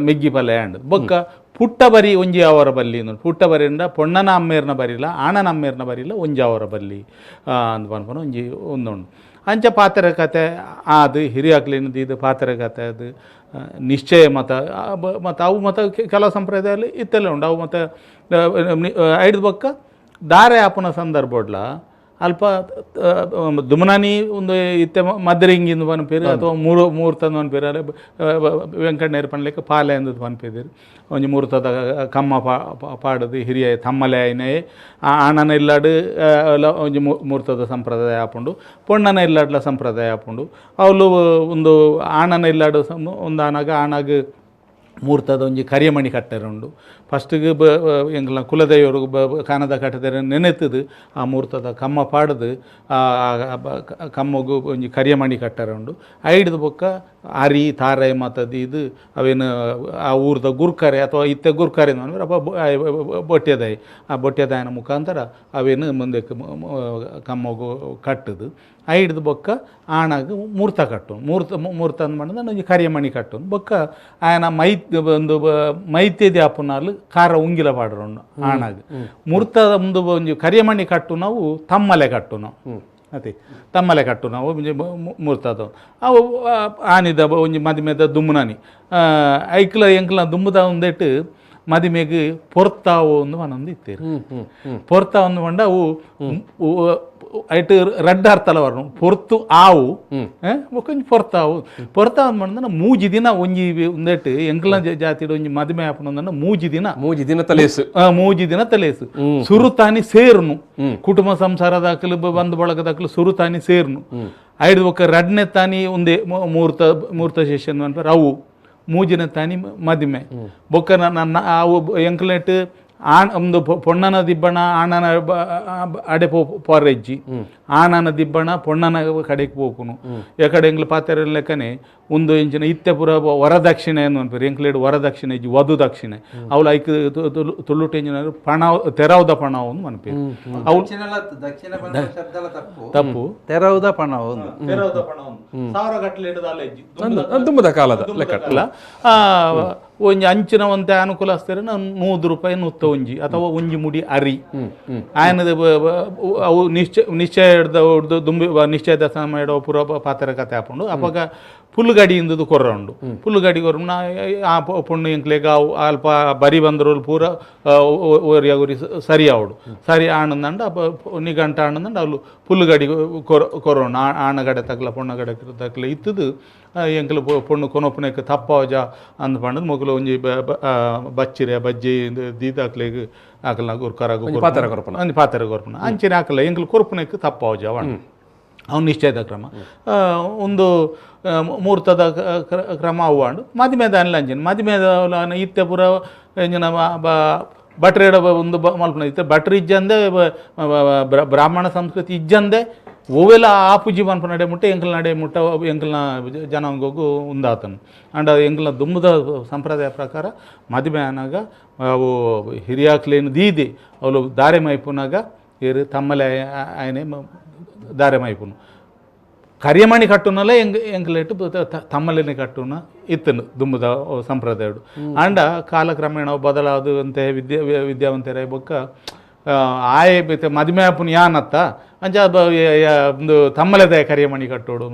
ಮೆಗ್ಗಿ ಪಲ್ಯ ಆಂಡ್ ಬೊಕ್ಕ ಪುಟ್ಟ ಬರಿ ಒಂಜಿ ಅವರ ಬಲ್ಲಿ ಪುಟ್ಟ ಬರಿಂದ ಪೊಣ್ಣನ ಅಮ್ಮೇರ್ನ ಬರಿಲ್ಲ ಆಣನ ಅಮ್ಮೇರ್ನ ಬರಿಲ್ಲ ಒಂಜಿ ಅವರ ಬಲ್ಲಿ ಅಂದ್ ಪನ್ಪುನ ಒಂಜಿ ಒಂದುಂಡು. ಅಂಚ ಪಾತ್ರೆ ಕತೆ ಅದು ಹಿರಿಯಾಕ್ಲಿನ ಇದು ಪಾತ್ರೆ ಕತೆ ಅದು ನಿಶ್ಚಯ ಮತ ಮತ್ತು ಅವು ಮತ ಕೆಲವು ಸಂಪ್ರದಾಯದಲ್ಲಿ ಇತ್ತೆಲ್ಲ ಉಂಡು. ಅವು ಮತ್ತು ಐದು ಬೊಕ್ಕ ದಾರೆ ಆಪುನ ಸಂದರ್ಭಡ್ಲ ಅಲ್ಪ ದುಮನಾನಿ ಒಂದು ಇತ್ತೆ ಮದ್ರಿಂಗಿಂದ ಪನ್ಪೇರು ಅಥವಾ ಮೂರ್ತಂದು ಪನ್ಪೇರು ಅಲ್ಲ ವೆಂಕಣ್ಣೇರು ಪನ್ಲಿಕ್ಕೆ ಪಾಲೆ ಅಂದದ್ದು ಪನ್ಪೇದಿರು ಒಂಜಿ ಮೂರ್ತದ ಕಮ್ಮ ಪಾಡದು ಹಿರಿಯ ತಮ್ಮಲೆ ಆಯ್ನೇ ಆಣನ ಇಲ್ಲಾಡು ಒಂಜಿ ಮೂರ್ತದ ಸಂಪ್ರದಾಯ ಆಪುಂಡು ಪೊಣ್ಣನ ಇಲ್ಲಾಡ್ಲ ಸಂಪ್ರದಾಯ ಆಪುಂಡು. ಅವಳು ಒಂದು ಆಣನ ಇಲ್ಲಾಡು ಒಂದು ಆನಾಗ ಆಣಾಗ ಮೂರ್ತದ ಒಂಜಿ ಕರಿಯಮಣಿ ಕಟ್ಟರೆ ಉಂಡು. ಫಸ್ಟಿಗೆ ಬ ಎಂಗ್ಲ ಕುಲದೈವರು ಕಾನದ ಕಟ್ಟದರೆ ನೆನೆತದು ಆ ಮೂರ್ತದ ಕಮ್ಮ ಪಾಡದು ಕಮ್ಮಗು ಒಂಜಿ ಕರಿಯಮಣಿ ಕಟ್ಟರೆ ಉಂಡು. ಐಡ್ದು ಬೊಕ್ಕ ಅರಿ ತಾರೆ ಮತ್ತದು ಇದು ಅವೇನು ಆ ಊರ್ದ ಗುರ್ಕರೆ ಅಥವಾ ಇತ್ತೆ ಗುರ್ಕರೆ ಅಂದ್ರೆ ಅಪ್ಪ ಬೊಟ್ಟೆದಾಯಿ ಆ ಬೊಟ್ಟೆದಾಯನ ಮುಖಾಂತರ ಅವೇನು ಮುಂದಕ್ಕೆ ಕಮ್ಮಗು ಕಟ್ಟದು. ಐಡ್ದು ಬೊಕ್ಕ ಆಣಾಗ ಮೂರ್ತ ಕಟ್ಟು ಮೂರ್ತ ಮೂರ್ತ ಅಂದ್ ಮಾಡಿದ್ರೆ ಒಂಜಿ ಕರಿಯಮಣಿ ಕಟ್ಟು ಬೊಕ್ಕ ಆಯನ ಮೈ ಒಂದು ಮೈತೇದಿ ಆಪುನಾಲು ಖಾರ ಉಂಗಿಲ ಪಾಡ್ರೋಣ ಆಣಾಗ ಮೂರ್ತ ಒಂದು ಒಂಜಿ ಕರಿಯಮಣಿ ಕಟ್ಟು ನಾವು ತಮ್ಮಲೆ ಕಟ್ಟು ನಾವು ಅದೇ ತಮ್ಮಲೆ ಕಟ್ಟು ನಾವು ಒಂಜಿ ಮೂರ್ತದ ಅವು ಆನಿದ ಒಂಜಿ ಮದಿಮೆದ ದುಮ್ಮುನಾನಿ ಐಕ್ಲ ಎಂಕ್ಲ ದುಮ್ಮುದ ಒಂದೆಟ್ಟು ಮದಿಮೆಗ್ ಪೊರ್ತಾವು ಒಂದು ಮನೊಂದು ಇತ್ತೇರು ಪೊರ್ತ ಒಂದು ಪಂಡ ಅವು ಐಟ್ ರಡ್ಡ ಅರ್ಥಲ ವರ್ಣ ಪೊರ್ತು ಆವು ಒಂಜಿ ಪೊರ್ತಾವು ಪೊರ್ತಾವು ಅಂದ್ ಮೂಜಿ ದಿನ ಒಂಜಿ ಒಂದೆಟ್ಟು ಎಂಕ್ಲ ಜಾತಿಡ್ ಒಂಜಿ ಮದಿಮೆ ಆಪುನ ಮೂಜಿ ದಿನ ಮೂಜಿ ದಿನ ತಲೇಸು ಮೂಜಿ ದಿನ ತಲೇಸು ಸುರುತಾನಿ ಸೇರ್ನು ಕುಟುಂಬ ಸಂಸಾರದಾಕಲು ಬಂಧು ಬಳಗದಾಕಲು ಸುರುತಾನಿ ಸೇರ್ನು ಐದು ಬೊಕ್ಕ ರಡ್ನೆ ತಾನಿ ಒಂದೇ ಮೂರ್ತ ಮೂರ್ತ ಶೇಷನ್ ಅನ್ಪಾರ ಅವು ಮೂಜಿನ ತಾನಿ ಮದಿಮೆ ಬೊಕ್ಕ ನನ್ನ ಎಂಕ್ಲೆಟ್ ಆಣ್ ಒಂದು ಪೊಣ್ಣನ ದಿಬ್ಬಣ ಆಣನ ಅಡೆ ಪೋರೆಜ್ಜಿ ಆಣನ ದಿಬ್ಬಣ ಪೊಣ್ಣನ ಕಡೆಗೆ ಪೋಪುನು ಎಕಡೆ ಎಂಗ್ಲ ಪಾತೆರ ಲೆಕ್ಕನೆ ಒಂದು ಇಂಚಿನ ಇತ್ತೆ ಪೂರ ವರದಕ್ಷಿಣೆ ಅನ್ಪೇರು ಎಂಕ್ಲೇಡ್ ವರದಕ್ಷಿಣೆ ಇಜ್ಜಿ ವಧು ದಕ್ಷಿಣೆ ಅವಳು ಐಕ್ ತುಳ್ಳುಟು ಎಂಜಿನ ಪಣ ತೆರವುದ ಪಣ ಒಂದು ಮನ್ಪೇರು ಅವು ತಪ್ಪು ತೆರವುದ ಪಣ ಒಂದು ತೆರವುದ ಪಣ ಒಂದು ಸಾವಿರ ಗಟ್ಟಲೆ ಹಿಡಿದ ಅಲ್ಲ ಇಜ್ಜಿ ದುಂಬದ ಕಾಲದ ಲೆಕ್ಕ ಅಲ್ಲ ಒಂಜಿ ಅಂಚಿನ ಒಂತೆ ಅನುಕೂಲ ಆಸ್ತಾರೆ 100 ರೂಪಾಯಿ ನೂತ್ತ ಒಂಜಿ ಅಥವಾ ಒಂಜಿ ಮುಡಿ ಅರಿ ಆಯನದ ಅವು ನಿಶ್ಚಯ ನಿಶ್ಚಯ ಹಿಡ್ದ ಹಿಡ್ದು ದುಂಬಿ ನಿಶ್ಚಯದ ಸಮಯ ಪೂರ ಪಾತ್ರ ಕತೆ ಹಾಕೊಂಡು ಅವಾಗ ಪುಲ್ಲು ಇಂದದು ಕೊರ್ರ ಉಂಡು ಪುಲ್ಲು ಗಾಡಿ ಕೊರ ಆ ಪೊಣ್ಣು ಎಂಕ್ಲೆಗ್ ಅವು ಅಲ್ಪ ಬರಿ ಬಂದರು ಪೂರ ಒರಿಯಾಗುರಿ ಸರಿ ಆವಡು ಸರಿ ಆಣಂದಂಡ ನಿಗಂಟ ಆಣಂದಂಡ ಅಲ್ಲು ಪುಲ್ಲು ಗಾಡಿ ಕೊರ ಕೊರೋಣ ಆಣಗಡೆ ತಗ್ಲ ಪೊಣ್ಣಗಡೆ ತಗ್ಲ ಇತ್ತದು ಎಂಕ್ಲು ಪೊಣ್ಣು ಕೊನೊಪುನೆಕ್ ತಪ್ಪಾವಜ ಅಂದ್ ಪಂಡದ್ ಮೊಗಲು ಒಂಜಿ ಬಚ್ಚಿರೆ ಬಜ್ಜಿ ದೀದಾಕ್ಲೆಗ್ ಆಕಲ್ನ ಗುರ್ಕರಾಗು ಪಾತೆರ ಕೊರ್ಪುನ. ಅಂದ್ ಪಾತೆರ ಕೊರ್ಪುನ ಅಂಚಿನ ಆಕಲ್ಲ ಎಂಕ್ಲು ಕೊರ್ಪುನೆಕ್ ತಪ್ಪಾವಜ ಅವಣ ಅವ್ನು ನಿಶ್ಚಯದ ಕ್ರಮ ಒಂದು ಮುಹೂರ್ತದ ಕ್ರಮ ಅವ್ವಾಂಡು ಮದಿಮೆದ ಅನ್ಲಂಚಿನ ಮದಿಮೆದ ಇತ್ತೆ ಪೂರ ಎಂಜಿನ ಬಟ್ರೇಡ ಒಂದು ಮಲ್ಪುನ ಇತ್ತೆ ಬಟ್ರ್ ಇಜ್ಜಂದೆ ಬ್ರಾಹ್ಮಣ ಸಂಸ್ಕೃತಿ ಇಜ್ಜಂದೆ ಓವೆಲ್ಲ ಆ ಪೂಜೆ ಮನ್ಪು ನಡೆ ಮುಟ್ಟ ಎಂಕಲ್ ನಡೆ ಮುಟ್ಟ ಎಂಕಲ್ನ ಜನಾಂಗಗೂ ಉಂದಾತನು ಅಂಡ್ ಎಂಕಲ್ನ ದುಂಬದ ಸಂಪ್ರದಾಯ ಪ್ರಕಾರ ಮದುವೆ ಆನಾಗ ಅವು ಹಿರಿಯಾಕ್ಲೇನು ದೀದಿ ಅವಳು ದಾರೆ ಮೈಪುನಾಗ ಏರು ತಮ್ಮಲೆ ఆయనే ದಾರೆ ಮೈಪುನು ಕರಿಯಮಣಿ ಕಟ್ಟುನಲ್ಲ ಎಂಗ್ ಎಂಕ್ಲೆಟ್ ತಮ್ಮಲೆನೆ ಕಟ್ಟುನ ಇತ್ತನು ದುಂಬದ ಸಂಪ್ರದಾಯಡು ಅಂಡ ಕಾಲಕ್ರಮೇಣ ಬದಲಾದಂತೆ ವಿದ್ಯಾವಂತರ ಬೊಕ್ಕ ಆಯೆ ಮದುವೆ ಆಪುನ ಯಾನತ್ತ ಅಂಚ ಒಂದು ತಮ್ಮಲೆದ ಕರಿಯಮಣಿ ಕಟ್ಟೋಡು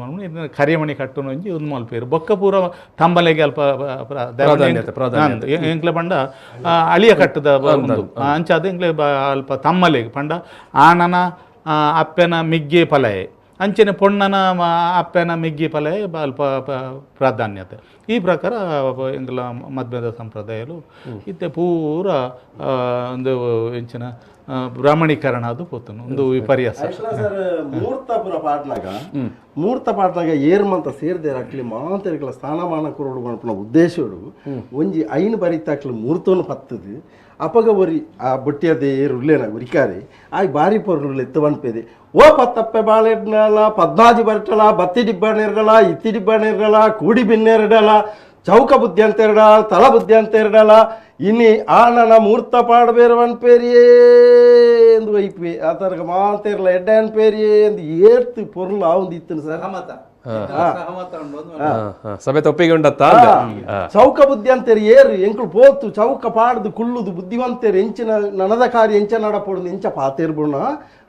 ಕರಿಯಮಣಿ ಕಟ್ಟುನು ಒಂಜಿ ಒಂದು ಮಲ್ಪೇರು ಬೊಕ್ಕ ಪೂರ ತಮ್ಮಲೆಗೆ ಅಲ್ಪ ಎಂಕ್ಲೆ ಪಂಡ ಅಳಿಯ ಕಟ್ಟದ ಒಂದು ಅಂಚ ಅದು ಎಂಕ್ಲೆ ಅಲ್ಪ ತಮ್ಮಲೆಗೆ ಪಂಡ ಆನನ ಅಪ್ಪೆನ ಮಿಗ್ಗೆ ಫಲಯೆ ಅಂಚನೆ ಪೊಣ್ಣನ ಅಪ್ಪೆನ ಮಿಗ್ಗಿ ಫಲಯೆ ಅಲ್ಪ ಪ್ರಾಧಾನ್ಯತೆ ಈ ಪ್ರಕಾರ ಎಂಗ್ಲ ಮದ್ಮೆದ ಸಂಪ್ರದಾಯಲು ಇತ್ತೆ ಪೂರ ಒಂದು ಎಂಚಿನ ಬ್ರಾಹ್ಮಣೀಕರಣ ಅದು ಪೋತನು ಒಂದು ವಿಪರ್ಯಾಸ. ಸರ್ ಮೂರ್ತ ಪುರ ಪಾಡ್ನಾಗ ಮೂರ್ತ ಪಾಡ್ನಾಗ ಏರ್ಮಂತ ಸೇರ್ದೇರ್ ಅಕ್ಲಿ ಮಾಂತರಿಕಲ ಸ್ಥಾನಮಾನ ಕೊರಡು ಮನ್ಪುನ ಉದ್ದೇಶಡು ಒಂಜಿ ಐನು ಬರಿತಾಕ್ಲು ಮೂರ್ತವನ್ನು ಪತ್ತದು ಅಪಗ ಒರಿ ಆ ಬೊಟ್ಟಿಯದೆ ಏರು ಉಲ್ಲೇನ ಉರಿಕಾರಿ ಆಯ್ ಬಾರಿ ಪೊರ್ಲು ಎತ್ತು ಪನ್ಪೇದೆ ಓ ಪತ್ತಪ್ಪೆ ಬಾಳೆಡ್ನಲ ಪದ್ನಾಜಿ ಬರ್ತಲ ಬತ್ತಿ ಡಿಬ್ಬ ನೆರಡಲ ಇತ್ತಿ ಡಿಬ್ಬ ನೆರಡಲ ಕೂಡಿ ಬಿನ್ನೆರಡಲ ಚೌಕ ಬುದ್ಧಿ ಅಂತ ಎರಡ ತಲ ಬುದ್ಧಿ ಅಂತ ಎರಡಲ ಇನಿ ಆನನ ಮೂರ್ತ ಪಾಡಬೇರು ಪೇರಿಯೇ ಎಂದು ವೈಪಿ ಆ ತರಗ ಮಾತೇರ್ಲ ಎಡ್ಡೆ ಅನ್ಪೇರಿಯೇ ಎಂದು ಏರ್ತು ಪೊರ್ಲು ಆವಂದು ಇತ್ತನು ಸರ್. ಸಭೆ ತಪ್ಪಿಗೆ ಉಂಡತ್ತ ಚೌಕ ಬುದ್ಧಿ ಅಂತೇರಿ ಏರು ಎಂಕುಲು ಪೋತು ಚೌಕ ಪಾಡ್ದು ಕುಳ್ಳುದು ಬುದ್ಧಿವಂತೇರು ಎಂಚಿನ ನನದ ಕಾರ್ಯ ಎಂಚ ನಡಪೊಡುದು ಎಂಚ ಪಾತೇರ್ಬುಣ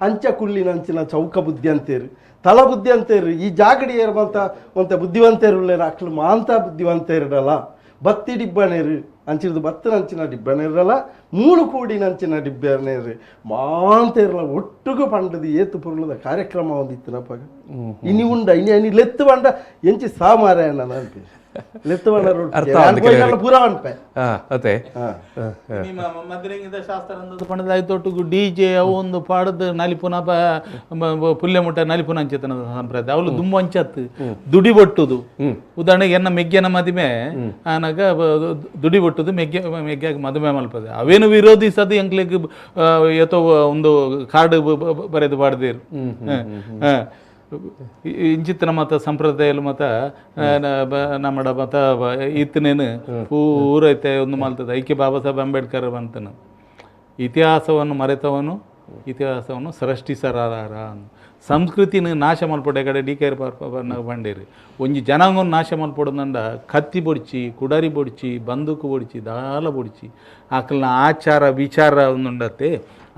ಅಂಚ ಕುಳ್ಳಿನ ಅಂಚಿನ ಚೌಕ ಬುದ್ಧಿ ಅಂತೇರು ತಲ ಬುದ್ಧಿ ಅಂತೇರು ಈ ಜಾಗಡಿ ಏರ್ಬಂತ ಒಂತ ಬುದ್ಧಿವಂತೇರು ಉಳ್ಳೇರು ಅಕ್ಲು ಮಾಂತ ಬುದ್ಧಿವಂತೇರಿಡಲ್ಲ ಬತ್ತಿ ಡಿಬ್ಬನೇರು ಅಂಚಿನದು ಬತ್ತಿನ ಅಂಚಿನ ಡಿಬ್ಬನೇರಲ್ಲ ಮೂಳು ಕೂಡಿನ ಅಂಚಿನ ಡಿಬ್ಬನೇರು ಮಾಂತೇರ್ಲ ಒಟ್ಟುಗು ಪಂಡದು ಏತು ಪೊರ್ಲುದ ಕಾರ್ಯಕ್ರಮ ಒಂದು ಇತ್ತಿನಪ್ಪಾಗ ಇನಿ ಉಂಡ ಇನಿ ಅನಿ ಲೆತ್ತು ಬಂಡ ಎಂಚಿ ಸಾಮಾರ ಅನ್ಪಿ ಲೆತ್ತು ಬಂಡ ರೋಡ್ ಪೂರ ಅನ್ಪೆ ಅದೇ ನಿಮ್ಮ ಮದ್ರಂಗಿದ ಶಾಸ್ತ್ರ ಅಂದದ್ದು ಪಂಡದ ಆಯ್ತೊಟ್ಟಿಗೂ ಡಿ ಜೆ ಅವು ಒಂದು ಪಾಡದ ನಲಿಪುನ ಪುಲ್ಯ ಮುಟ್ಟ ನಲಿಪುನ ಅಂಚೆತನ ಸಂಪ್ರದಾಯ ಅವಳು ದುಂಬು ಅಂಚತ್ತು ದುಡಿ ಬೊಟ್ಟುದು. ಉದಾಹರಣೆಗೆ ಎನ್ನ ಮೆಗ್ಗೆನ ಮದುವೆ ಆನಾಗ ದುಡಿ ಬೊಟ್ಟುದು ಮೆಗ್ಗೆ ಮೆಗ್ಗೆಗೆ ಮದುವೆ ಮಲ್ಪದೆ ಅವೇನು ವಿರೋಧಿಸದು ಎಂಕ್ಲೆಗ್ ಏತೋ ಒಂದು ಕಾರ್ಡ್ ಬರೆದು ಪಾಡ್ದೇರು. ಇಂಚಿತ್ತನ ಮತ ಸಂಪ್ರದಾಯ ಮತ ನಮ್ಮಡ ಮತ ಇತ್ತನೇನು ಪೂರ ಐತೆ ಒಂದು ಮಲ್ತದ ಐಕೆ ಬಾಬಾ ಸಾಹೇಬ್ ಅಂಬೇಡ್ಕರ್ ಬಂತನು ಇತಿಹಾಸವನ್ನು ಮರೆತವನು ಇತಿಹಾಸವನ್ನು ಸೃಷ್ಟಿಸರಾರ ಸಂಸ್ಕೃತಿನ ನಾಶ ಮಲ್ಪೊಡೆ ಕಡೆ ಡಿ ಕೆ ಬಂಡೇರಿ ಒಂಜಿ ಜನಾಂಗವನ್ನು ನಾಶ ಮಲ್ಪೊಡದಂಡ ಕತ್ತಿ ಬೊಡ್ಚಿ ಕುಡಾರಿ ಬೊಡ್ಚಿ ಬಂದೂಕು ಬೊಡ್ಚಿ ದಾಲ ಬೊಡ್ಚಿ ಆಕಲ್ನ ಆಚಾರ ವಿಚಾರ ಒಂದುಂಡತ್ತೆ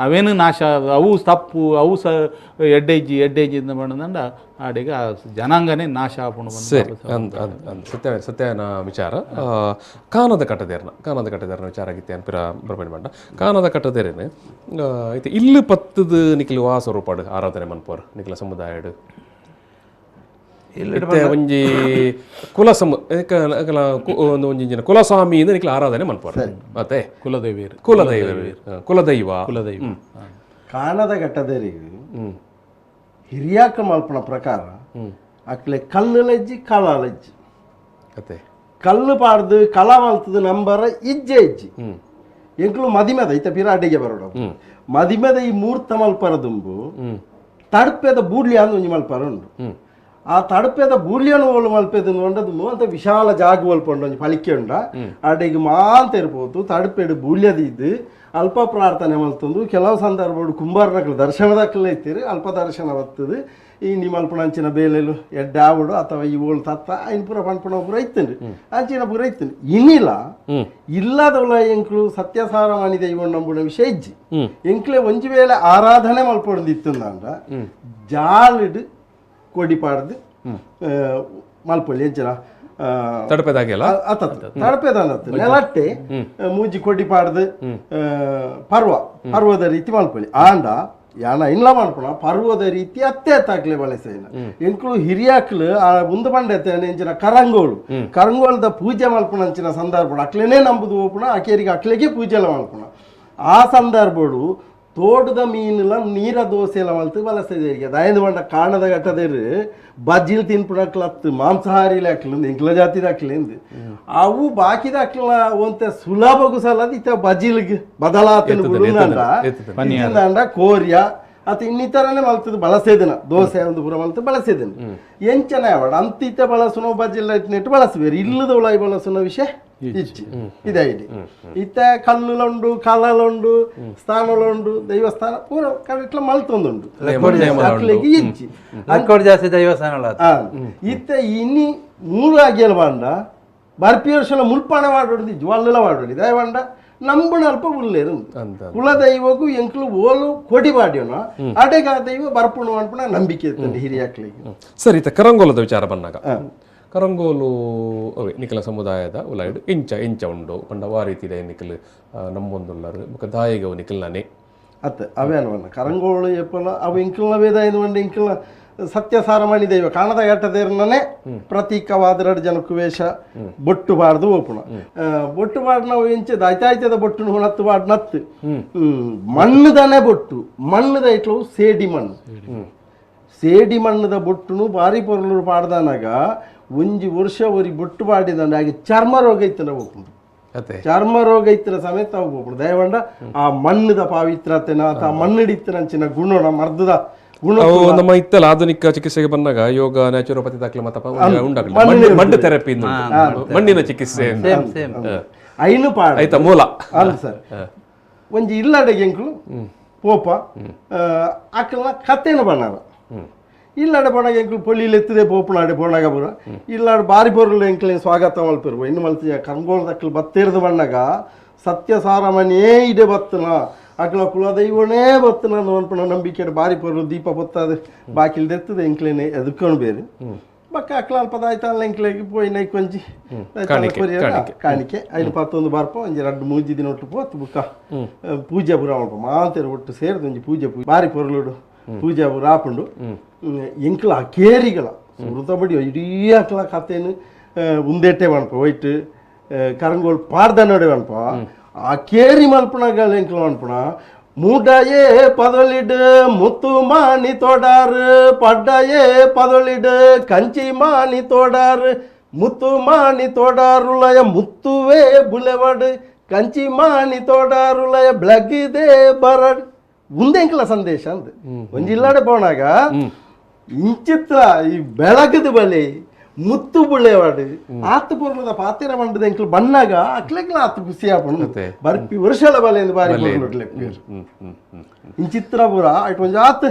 ಅವೇನು ನಾಶ ಅವು ತಪ್ಪು ಅವು ಸ ಎಡ್ಡೆಜ್ಜಿ ಎಡ್ಡೆಜ್ಜಿ ಅಂತ ಬಂದಂಡ ಆಡಿಗೆ ಆ ಜನಾಂಗನೇ ನಾಶ ಆಪುಂಡು ಬಂದು. ಸರಿ ಸತ್ಯ ಸತ್ಯನ ವಿಚಾರ. ಕಾನದ ಕಟ್ಟದೇರ್ನ ಕಾನದ ಕಟ್ಟದೇರ್ನ ವಿಚಾರ ಆಗಿತ್ತೆ ಅನ್ಪಿರ ಬರ್ಬೇಡಿ ಮಂಡ ಕಾನದ ಕಟ್ಟದೇರೇನೆ ಇತ್ತೆ ಇಲ್ಲು ಪತ್ತದು ನಿಖಿಲ್ ವಾ ಸ್ವರೂಪಾಡು ಆರಾಧನೆ ಮನ್ಪೋರ್ ನಿಖಿಲ ಸಮುದಾಯಡು ಇತ್ತೆ ಒಂಜಿ ಕುಲ ಸಮ ಒಂದು ಒಂಜಿ ಕುಲಸ್ವಾಮಿ ಇಂದ ನಿಖಿಲ ಆರಾಧನೆ ಮನ್ಪೋರ್ ಅತ್ತೆ ಕುಲದೇವಿಯರು ಕುಲದೈವ ಕುಲದೈವ ಕುಲದೈವ ಕಾನದ ಘಟ್ಟದೇರಿಗೆ ಹಿರಿಯಾಕ ಮಲ್ಪನ ಪ್ರಕಾರ ಅಕ್ಲೆ ಕಲ್ಲು ಲಜ್ಜಿ ಕಾಲ ಲಜ್ಜಿ ಅತ್ತೆ ಕಲ್ಲು ಪಾಡ್ದು ಕಲಾ ಮಲ್ತದ ನಂಬರ ಇಜ್ಜೆ ಇಜ್ಜಿ ಎಂಕ್ಲು ಮದಿಮೆದ ಇತ್ತ ಪಿರಾಟಿಗೆ ಬರೋಡ ಮದಿಮೆದ ಈ ಮೂರ್ತ ಮಲ್ಪರ ದುಂಬು ತಡ್ಪೆದ ಬೂಡ್ಲಿ ಅಂದ್ ಒಂಜಿ ಮಲ್ಪರ ಉಂಡು ಆ ತಡ್ಪೆದ ಬೂಡ್ಲಿಯನ್ನು ಓಲು ಮಲ್ಪೆದ ಉಂಡದು ಅಂತ ವಿಶಾಲ ಜಾಗ ಒಲ್ಪಂಡು ಒಂಜಿ ಪಳಿಕೆ ಉಂಡ ಅಡೆಗೆ ಮಾಂತ ಇರ್ಬೋದು ತಡ್ಪೆಡು ಬೂಲ್ಯದಿದ್ದು ಅಲ್ಪ ಪ್ರಾರ್ಥನೆ ಮಲ್ತಂದು ಕೆಲವು ಸಂದರ್ಭಡು ಕುಂಬಾರನಕ್ಲು ದರ್ಶನದಕ್ಕಲ್ಲ ಇತ್ತೀರಿ ಅಲ್ಪ ದರ್ಶನ ಬರ್ತದೆ ಈ ನಿಮ್ಮ ಅಲ್ಪನ ಅಂಚಿನ ಬೇಲೆಲು ಎಡ್ಡಾವಡು ಅಥವಾ ಈ ಓಳು ತತ್ತ ಐನ್ ಪೂರ ಪನ್ಪುಣ ಪೂರ ಇತ್ತುಂಡು ಅಂಚಿನ ಪೂರ ಇತ್ತುಂಡು ಇನ್ನಿಲ್ಲ ಇಲ್ಲದವಳ ಎಂಕ್ಲು ಸತ್ಯಸಾರ ಮಾನಿದ ಇವ ನಂಬುನ ವಿಷಯ ಇಜ್ಜಿ ಎಂಕ್ಲೆ ಒಂಜಿ ವೇಳೆ ಆರಾಧನೆ ಮಲ್ಪೊಂದು ಇತ್ತುಂದಾಂಡ ಜಾಲಿಡ್ ಕೊಡಿ ಪಾಡ್ದು ಮಲ್ಪೊಳ್ಳಿ ಎಂಚಿನ ತಡಪೆದಾಗೆಲ್ಲ ತಡಪೆದ ನೆಲಟ್ಟೆ ಮೂಜಿ ಕೊಡಿ ಪಾಡ್ದು ಪರ್ವ ಪರ್ವದ ರೀತಿ ಮಲ್ಪೊಳ್ಳಿ ಆಂಡ ಯಾನ ಇಲ್ಲ ಮಲ್ಪಣ ಪರ್ವದ ರೀತಿ ಅತ್ತೆ ಅತ್ತಾಕ್ಲೆ ಬಳಸೇನ ಎಂಕ್ಲು ಹಿರಿಯಾಕ್ಲು ಆ ಮುಂದೆ ಪಂಡೆ ಎಂಚಿನ ಕರಂಗೋಳು ಕರಂಗೋಳದ ಪೂಜೆ ಮಲ್ಪಣ ಅಂಚಿನ ಸಂದರ್ಭ ಅಕ್ಲೆನೇ ನಂಬುದು ಓಪುಣ ಅಕೇರಿಗೆ ಅಕ್ಲೆಗೆ ಪೂಜೆ ಎಲ್ಲ ಮಲ್ಪಣ ಆ ಸಂದರ್ಭಡು ತೋಟದ ಮೀನುಲ ನೀರ ದೋಸೆ ಎಲ್ಲ ಮಲ್ತು ಬಳಸೇರಿಗೆ ದಯಂದು ಬಂಡ ಕಾಣದ ಘಟ್ಟದೇರು ಬಜ್ಜಿಲ್ ತಿನ್ಪುಣಕ್ಲತ್ತು ಮಾಂಸಾಹಾರಿ ಅಕ್ಲು ಎಂಕ್ಲ ಜಾತಿದ ಅಕ್ಲಿಂದು ಅವು ಬಾಕಿದ ಅಕ್ಲ ಒಂತೆ ಸುಲಭಗೂ ಸಲ ಇತ್ತ ಬಜ್ಜಿಲ್ಗೆ ಬದಲಾತನ ಅಂಡ ಕೋರಿಯಾ ಅತ ಇನ್ನಿತರನೇ ಮಲ್ತದ ಬಳಸೇದಿನ ದೋಸೆ ಒಂದು ಪೂರ ಮಲ್ತು ಬಳಸೇದಿನ ಎಂಚನ ಅವಡ ಅಂತಿತ್ತ ಬಳಸುನ ಬಜ್ಜಿಲ್ ನೆಟ್ಟು ಬಳಸಬೇರು ಇಲ್ಲದ ಉಳಾಯಿ ಬಳಸುನ ವಿಷಯ ಇಚ್ಚಿ ಇದೇ ಇಡಿ ಇತ್ತ ಕಲ್ಲುಲುಂಡು ಕಲಲುಂಡು ಸ್ಥಾನಲುಂಡು ದೈವಸ್ಥಾನ ಪೂರ ಇಟ್ಲ ಮಲ್ತೊಂದುಂಡು ಅಕ್ಲೆಗೆ ಇಜ್ಜಿ ಲಕ್ಕೋಡ್ ಜಾಸ್ತಿ ದೈವಸ್ಥಾನ ಇತ್ತ ಇನಿ ಮೂರು ಆಗಿಯಲ್ಲ ಬಾಂಡ ಬರ್ಪಿ ವರ್ಷಲ ಮುಲ್ಪಾಣ ಮಾಡೋದು ಜ್ವಾಲೆಲ್ಲ ಮಾಡೋದು ದಯವಂಡ ನಂಬಣ ಅಲ್ಪ ಉಲ್ಲೇರು ಕುಲದೈವಗೂ ಎಂಕ್ಲು ಓಲು ಕೊಡಿ ಮಾಡಿಯೋಣ ಅಡೆಗ ದೈವ ಬರ್ಪುಣ ಅನ್ಪುಣ ನಂಬಿಕೆ ಇರ್ತದೆ ಹಿರಿಯಾಕ್ಲಿಗೆ. ಸರಿ, ಇತ್ತ ಕರಂಗೋಲದ ವಿಚಾರ ಬಂದಾಗ ಕರಂಗೋಲು ಅವೇ ನಿಖಲ ಸಮುದಾಯದ ಉಲಾಯ್ಡು ಇಂಚ ಇಂಚ ಉಂಡು ಪಂಡ ವಾ ರೀತಿದ ನಿಖಲ್ ನಮ್ಮೊಂದುಲ್ಲರು ಬೊಕ ದಾಯಿಗವು ನಿಖಲ್ನೇ ಅತ್ತ ಅವೇ ಅನ್ವನ್ನ ಕರಂಗೋಳು ಎಪ್ಪಲ ಅವು ಇಂಕಿಲ್ನ ವೇದ ಇದು ಮಂಡಿ ಇಂಕಿಲ್ನ ಸತ್ಯಸಾರ ಮಣಿ ದೈವ ಕಾಣದ ಘಟ್ಟದೇರ್ನೇ ಪ್ರತೀಕವಾದ ಎರಡು ಜನಕ್ಕೂ ವೇಷ ಬೊಟ್ಟು ಬಾರ್ದು ಓಪುಣ ಬೊಟ್ಟು ಬಾಡ್ ನಾವು ಇಂಚೆ ದಾಯ್ತಾಯ್ತದ ಬೊಟ್ಟು ಹುಣತ್ತು ಬಾಡ್ ನತ್ತು ಮಣ್ಣುದನೇ ಬೊಟ್ಟು ಮಣ್ಣುದ ಇಟ್ಲು ಸೇಡಿ ಮಣ್ಣು ಸೇಡಿ ಮಣ್ಣದ ಬೊಟ್ಟುನು ಬಾರಿ ಪೊರ್ಲೂರು ಪಾಡ್ದನಾಗ ಒಂಜಿ ವರ್ಷ ಒರಿ ಬೊಟ್ಟು ಪಾಡಿದಂಡ ಹಾಗೆ ಚರ್ಮ ರೋಗ ಇತ್ತನ ಹೋಗ್ಕೊಂಡು ಚರ್ಮ ರೋಗ ಇತ್ತರ ಸಮೇತ ಹೋಗ್ಬಿಡು ದಯವಂಡ ಆ ಮಣ್ಣದ ಪಾವಿತ್ರತೆನ ಅಥವಾ ಮಣ್ಣಿಡಿತ್ತನಂಚಿನ ಗುಣನ ಮರ್ದದ ಗುಣ ನಮ್ಮ ಇತ್ತಲ್ಲ ಆಧುನಿಕ ಚಿಕಿತ್ಸೆಗೆ ಬಂದಾಗ ಯೋಗ ನ್ಯಾಚುರೋಪತಿ ದಾಖಲೆ ಮತ್ತ ಉಂಡಾಗಲಿ ಮಣ್ಣು ಥೆರಪಿ ಮಣ್ಣಿನ ಚಿಕಿತ್ಸೆ ಐನು ಪಾಡ ಆಯ್ತಾ ಮೂಲ ಅಲ್ಲ ಸರ್ ಒಂಜಿ ಇಲ್ಲಡೆಗೆ ಎಂಕ್ಲು ಪೋಪ ಅಕ್ಕಲ್ನ ಕತೆನ ಬಣ್ಣಾರ ಇಲ್ಲಾಡೆ ಪೋಣಾಗ ಎಂಕ್ಲು ಪೊಳ್ಳಿಲಿ ಎತ್ತದೆ ಪೋಪುನಾಡೆ ಪೋಣಾಗ ಪೂರ ಇಲ್ಲಾಡೆ ಬಾರಿ ಬೊರ್ಲು ಎಂಕ್ಲೆ ಸ್ವಾಗತ ಮಲ್ಪಿರುವ ಇನ್ನು ಮಲ್ತಿಯ ಕರಂಗೋಳದಕ್ಲು ಬತ್ತೇರ್ದು ಬಣ್ಣಗ ಸತ್ಯಸಾರಮನೇ ಇಡೆ ಬತ್ತನ ಅಕ್ಲ ಕುಲದೈವನೇ ಬತ್ತನ ಅನ್ಪಣ ನಂಬಿಕೆ ಬಾರಿ ಪೊರ್ಲು ದೀಪ ಬೊತ್ತದು ಬಾಕಿಲ್ ದೆತ್ತದ ಎಂಕ್ಲೇನೆ ಎದುಕೊಂಡು ಬೇರೆ ಬಕ್ಕ ಅಕ್ಲ ಅಲ್ಪದ ಆಯ್ತಲ್ಲ ಎಂಕ್ಲೆಗೆ ಪೋಯಿ ನೈಕ್ ಒಂಜಿ ಕಾಣಿಕೆ ಐನು ಪತ್ತೊಂದು ಬರ್ಪ ಒಂಜಿ ರಡ್ಡು ಮೂಜಿ ದಿನ ಒಟ್ಟು ಪೋತು ಬುಕ್ಕ ಪೂಜೆ ಪೂರ ಮಲ್ಪ ಮಾತೇರು ಒಟ್ಟು ಸೇರ್ದು ಒಂಜಿ ಪೂಜೆ ಬಾರಿ ಪೊರ್ಲುಡು ಪೂಜೆ ಪೂರ ಆಪುಂಡು ಎಂಕ್ಲ ಕೇರಿಗಳ ಸುರುತಬಡಿ ಇಡೀ ಅಕ್ಲ ಕತೆನು ಉಂದೇಟೆ ಮನ್ಪ ಒಯ್ಟ್ ಕರಂಗೋಲ್ ಪಾಡ್ದನೋಡೆ ಮನ್ಪ ಆ ಕೇರಿ ಮಲ್ಪಣಗಳ ಎಂಕ್ಲ ಮನ್ಪಣ ಮೂಡಯೇ ಪದೊಲಿಡು ಮುತ್ತು ಮಾಣಿ ತೋಡಾರು ಪಡ್ಡಯೇ ಪದೊಲಿಡು ಕಂಚಿ ಮಾಣಿ ತೋಡಾರು ಮುತ್ತು ಮಾಣಿ ತೋಡಾರುಲಯ ಮುತ್ತುವೇ ಬುಲೆವಡು ಕಂಚಿ ಮಾಣಿ ತೋಡಾರುಲಯ ಬ್ಲಗಿದೆ ಬರಡ್ ಉಂದೆಂಕ್ಲ ಸಂದೇಶ ಅಂದ್ ಒಂಜಿ ಇಲ್ಲಾಡೆ ಪೋಣಾಗ ಇಂಚಿತ್ರ ಈ ಬೆಳಗದ ಬಲೆ ಮುತ್ತು ಬುಳೆವಾಡು ಆತು ಪೊರ್ಲದ ಪಾತಿರ ಮಂಡದ ಎಂಕ್ಲು ಬಣ್ಣಾಗ ಅಕ್ಲೆಗ್ಲ ಆತು ಖುಷಿ ಆಪುಂಡು ಬರ್ಪಿ ವರ್ಷಲ ಬಲೆ ಎಂದು ಬಾರಿ ಪೊರ್ಲುಡ್ಲೆ ಇಂಚಿತ್ರ ಪೂರ ಅಟ್ ಒಂಜಿ ಆತ್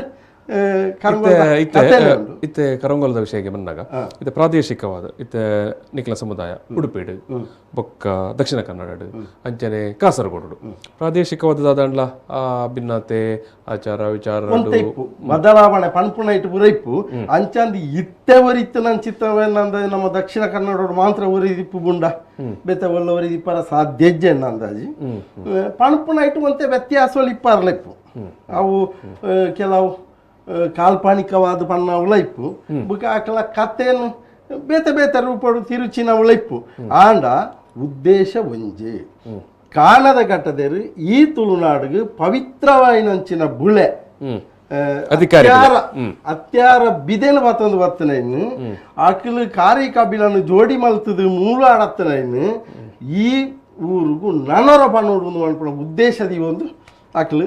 ಇತ್ತೆ ಕರಂಗೋಲದ ವಿಷಯಕ್ಕೆ ಬಂದಾಗ ಇತ್ತೆ ಪ್ರಾದೇಶಿಕವಾದ ಇತ್ತೆ ನಿಖಲ ಸಮುದಾಯ ಉಡುಪಿಡು ಬೊಕ್ಕ ದಕ್ಷಿಣ ಕನ್ನಡ ಅಂಚನೆ ಕಾಸರಗೋಡು ಪ್ರಾದೇಶಿಕವಾದ ದಾದಾಂಡ್ಲ ಆ ಭಿನ್ನತೆ ಆಚಾರ ವಿಚಾರ ಬದಲಾವಣೆ ಪನ್ಪುಣ ಇಟ್ಟು ಪೂರ ಇಪ್ಪು ಅಂಚಂದು ಇತ್ತೆ ಒರಿತ್ತು ನಂಚಿತ್ತ ನಮ್ಮ ದಕ್ಷಿಣ ಕನ್ನಡ ಮಾತ್ರ ಒರಿ ಇಪ್ಪು ಬುಂಡ ಬೇತೆ ಒಲ್ಲ ಒರಿ ಇಪ್ಪರ ಸಾಧ್ಯ ಅಂದಾಜಿ ಪಣಪುಣ ಇಟ್ಟು ಒಂತೆ ವ್ಯತ್ಯಾಸಗಳು ಇಪ್ಪಾರ್ಲೆಪ್ಪು ಅವು ಕೆಲವು ಕಾಲ್ಪನಿಕವಾದ ಪಣ್ಣ ಉಳೈಪು ಬುಕ್ಕ ಆಕಲ ಕಥೆಯನ್ನು ಬೇತೆ ಬೇತೆ ರೂಪಡು ತಿರುಚಿನ ಉಳೈಪು ಆಂಡ ಉದ್ದೇಶ ಒಂಜೆ ಕಾಣದ ಘಟ್ಟದೇರು ಈ ತುಳುನಾಡಿಗೆ ಪವಿತ್ರವಾಯಿನಂಚಿನ ಬುಳೆ ಅಧಿಕಾರಿಗಳು. ಅತ್ಯಾರ ಬಿದೇನ ಬತ್ತೊಂದು ಬತ್ತನೈನ್ ಅಕ್ಲು ಕಾರಿ ಕಬಿಲನ್ನು ಜೋಡಿ ಮಲ್ತದು ಮೂಲ ಆಡತ್ತನೈನ್ ಈ ಊರುಗು ನನರ ಪನ್ನೋಡು ಅನ್ಪುನ ಉದ್ದೇಶದ ಈ ಒಂದು ಅಕ್ಲು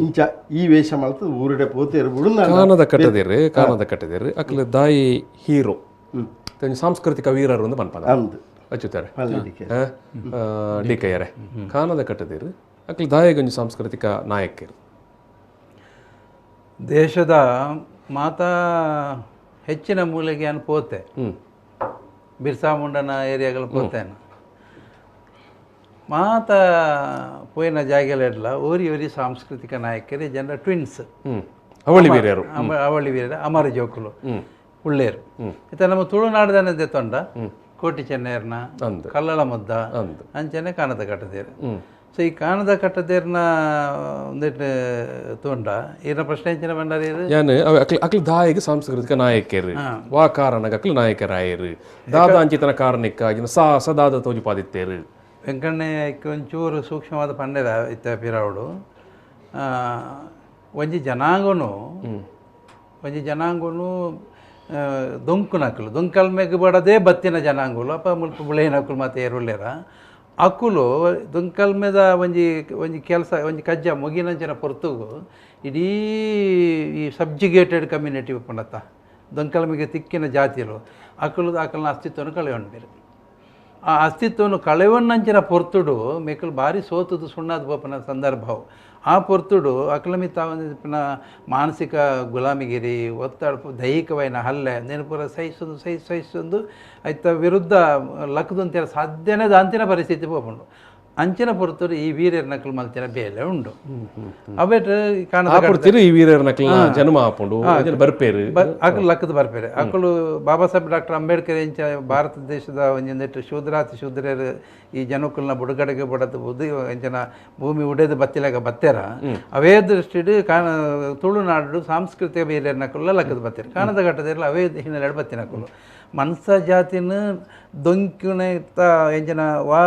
ಇಂಚ ಈ ವೇಷ ಮಲ್ತದು ಊರುಡೆ ಪೋತೇರು ಬುಡು ಕಾನದ ಕಟ್ಟದಿರು ಕಾನದ ಕಟ್ಟದಿರು ಅಕ್ಲು ದಾಯಿ ಹೀರೋ ಸಾಂಸ್ಕೃತಿಕ ವೀರರು ಒಂದು ಪನ್ಪದ ಅಂದು ಅಚ್ಚುತ್ತಾರೆ ಡಿ ಕೈಯರೆ ಕಾನದ ಕಟ್ಟದಿರು ಅಕ್ಲು ದಾಯಿಗೊಂಜಿ ಸಾಂಸ್ಕೃತಿಕ ನಾಯಕರು. ದೇಶದ ಮಾತಾ ಹೆಚ್ಚಿನ ಮೂಲೆಗೆ ಅನ್ ಪೋತೆ ಬಿರ್ಸಾ ಮುಂಡನ ಏರಿಯಾಗಳು ಪೋತೇನೆ ಮಾತಾ ಪೋಯಿನ ಜಾಗೆಲೆಡ್ಲ ಓರಿ ಓರಿ ಸಾಂಸ್ಕೃತಿಕ ನಾಯಕರೇ ಜನರ ಟ್ವಿನ್ಸ್ ಅವಳಿ ವೀರ್ಯರು ಅವಳಿ ವೀರ್ಯರು ಅಮರ ಜೋಕುಲು ಉಳ್ಳೇರು ಇತ್ತ ನಮ್ಮ ತುಳುನಾಡದನೇ ತೊಂಡ ಕೋಟಿ ಚೆನ್ನೇರ್ನ ಕಲ್ಲಳ ಮುದ್ದ ಅಂಚನೆ ಕಾನದ ಕಟ್ಟದೇರು. ಸೊ ಈ ಕಾನದ ಕಟ್ಟದೇರ್ನ ಒಂದಿಟ್ಟು ತೊಂಡ ಏನ ಪ್ರಶ್ನೆ ಎಂಚಿನ ಬಂಡಾರಿ ಯಾನ್ ಅಕ್ಲು ದಾಯಿಗೆ ಸಾಂಸ್ಕೃತಿಕ ನಾಯಕರು ವಾ ಕಾರಣಕ್ಕೆ ಅಕ್ಲು ನಾಯಕರಾಯರು ದಾದ ಅಂಚಿತನ ಕಾರಣಕ್ಕಾಗಿ ಸಾ ಸದಾದ ತೋಜುಪಾದಿತ್ತೇರು. ವೆಂಕಣ್ಣೆ ಒಂಚೂರು ಸೂಕ್ಷ್ಮವಾದ ಪಂಡೆರ ಇತ್ತ ಪಿರಾವುಡು ಒಂಜಿ ಜನಾಂಗನು ದೊಂಕುನಕುಲು ದೊಂಕಲ್ಮೆಗ್ ಬಡದೆ ಬತ್ತಿನ ಜನಾಂಗುಲು ಅಪ್ಪ ಮುಲ್ಪ ಬುಳೆನಕುಲು ಮತ್ತು ಏರುಳ್ಳೇರ ಅಕುಲು ದೊಂಕಲ್ಮೆದ ಒಂಜಿ ಒಂಜಿ ಕೆಲಸ ಒಂಜಿ ಕಜ್ಜ ಮುಗಿನಂಚಿನ ಪೊರ್ತುಗು ಇಡೀ ಈ ಸಬ್ಜಿಗೇಟೆಡ್ ಕಮ್ಯುನಿಟಿ ಉಪ್ಪುಂಡತ್ತ ದೊಂಕಲ್ಮೆಗೆ ತಿಕ್ಕಿನ ಜಾತಿಲು ಅಕುಲು ಅಕಲ್ನ ಅಸ್ತಿತ್ವವನ್ನು ಕಳೆಯೊಂಡ್ಬೇರು. ಆ ಅಸ್ತಿತ್ವವನ್ನು ಕಳೆವಣ್ಣಂಚಿನ ಪೊರ್ತುಡು ಮೇಕಲು ಭಾರಿ ಸೋತುದು ಸುಣ್ಣಾದ ಪೋಪನ ಸಂದರ್ಭವು. ಆ ಪೊರ್ತುಡು ಅಕ್ಲಮಿತ ಮಾನಸಿಕ ಗುಲಾಮಿಗಿರಿ ಒತ್ತಡ ದೈಹಿಕವೈನ ಹಲ್ಲೆ ನೆನಪುರ ಸಹಿಸೊಂದು ಸಹಿಸು ಸಹಿಸೊಂದು ಐತ ವಿರುದ್ಧ ಲಕ್ಕದಂತಿರ ಸಾಧ್ಯನೇ ದಾಂತಿನ ಪರಿಸ್ಥಿತಿ ಪೋಪುಂಡು. ಅಂಚಿನ ಪೊರ್ತುಡು ಈ ವೀರ್ಯರ ನಕಲು ಮಲ್ತಿನ ಬೇಲೆ ಉಂಡು. ಅವೇಟ್ ಕಾಣದ ಈ ವೀರ್ಯರ ನಕಲು ಜನ್ಮ ಆಪುಂಡು ಬರ್ಪೇರು ಅಕಲು ಲಕ್ಕದ ಬರ್ಪೇರು. ಅಕಲು ಬಾಬಾ ಸಾಹೇಬ್ ಡಾಕ್ಟರ್ ಅಂಬೇಡ್ಕರ್ ಎಂಚ ಭಾರತ ದೇಶದ ಒಂಜೊಂದಿಟ್ಟು ಶೂದ್ರಾತಿ ಶೂದ್ರರು ಈ ಜನಕುಲ್ನ ಬುಡುಗಡೆಗೆ ಬಡದು ಬುದ್ಧಿ ಎಂಚಿನ ಭೂಮಿ ಉಡೇದು ಬತ್ತಿಲಾಗ ಬತ್ತೇರ ಅವೇ ದೃಷ್ಟಿಡು ಕಾಣ ತುಳುನಾಡು ಸಾಂಸ್ಕೃತಿಕ ವೀರ್ಯರ ನಕಲು ಲಕ್ಕದ ಬತ್ತೇರು ಕಾಣದ ಘಟ್ಟದಿರಲ್ಲ ಅವೇ ಹಿನ್ನೆಲೆ ಬತ್ತಿನಕುಲು ಮನ್ಸ ಜಾತಿನ ದೊಂಕಿನ ಎಂಚಿನ ವಾ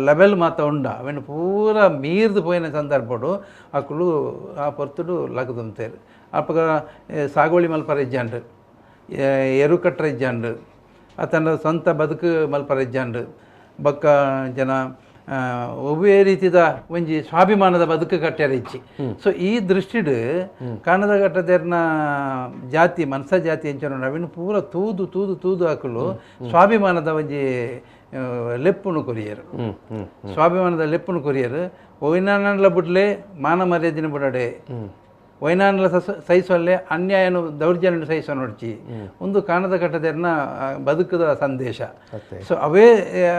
ಲೆವೆಲ್ ಮಾತ ಉಂಡ ಅವೆನ್ ಪೂರ ಮೀರ್ದು ಪೋಯಿನ ಸಂದರ್ಭಡು ಅಕುಲು ಆ ಪೊರ್ತುಡು ಲಗದುಂತೇರು. ಅಪಗ ಸಾಗೋಳಿ ಮಲ್ಪರ ಇಜ್ಜಾಂಡ್ ಎರು ಕಟ್ರ ಇಜ್ಜಾಂಡ್ ಆತನ ಸ್ವಂತ ಬದುಕು ಮಲ್ಪರ ಇಜ್ಜಾಂಡ್ ಬೊಕ್ಕ ಜನ ಒವ್ವೇ ರೀತಿದ ಒಂಜಿ ಸ್ವಾಭಿಮಾನದ ಬದುಕು ಕಟ್ಟ್ಯಾರ ಇಜ್ಜಿ. ಸೊ ಈ ದೃಷ್ಟಿಡ್ ಕಾಣದ ಘಟ್ಟದೇರ್ನ ಜಾತಿ ಮನ್ಸ ಜಾತಿ ಎಂಚನ ನವೀನ ಪೂರ ತೂದು ತೂದು ತೂದು ಹಾಕಲು ಸ್ವಾಭಿಮಾನದ ಒಂಜಿ ಲೆಪ್ಪುನು ಕೊರಿಯರು ಸ್ವಾಭಿಮಾನದ ಲೆಪ್ಪುನು ಕೊರಿಯರು ಒಯ್ನಾನಲ ಬುಡ್ಲೆ ಮಾನ ಮರ್ಯಾದಿನ ಬುಡಡೆ ವೈನಾನ್ಲ ಸಹಿಸೊಲ್ಲೆ ಅನ್ಯಾಯನು ದೌರ್ಜನ್ಯ ಸಹಿಸೋ ನೋಡ್ಚಿ ಒಂದು ಕಾಣದ ಘಟ್ಟದೇರ್ನ ಬದುಕದ ಸಂದೇಶ. ಸೊ ಅವೇ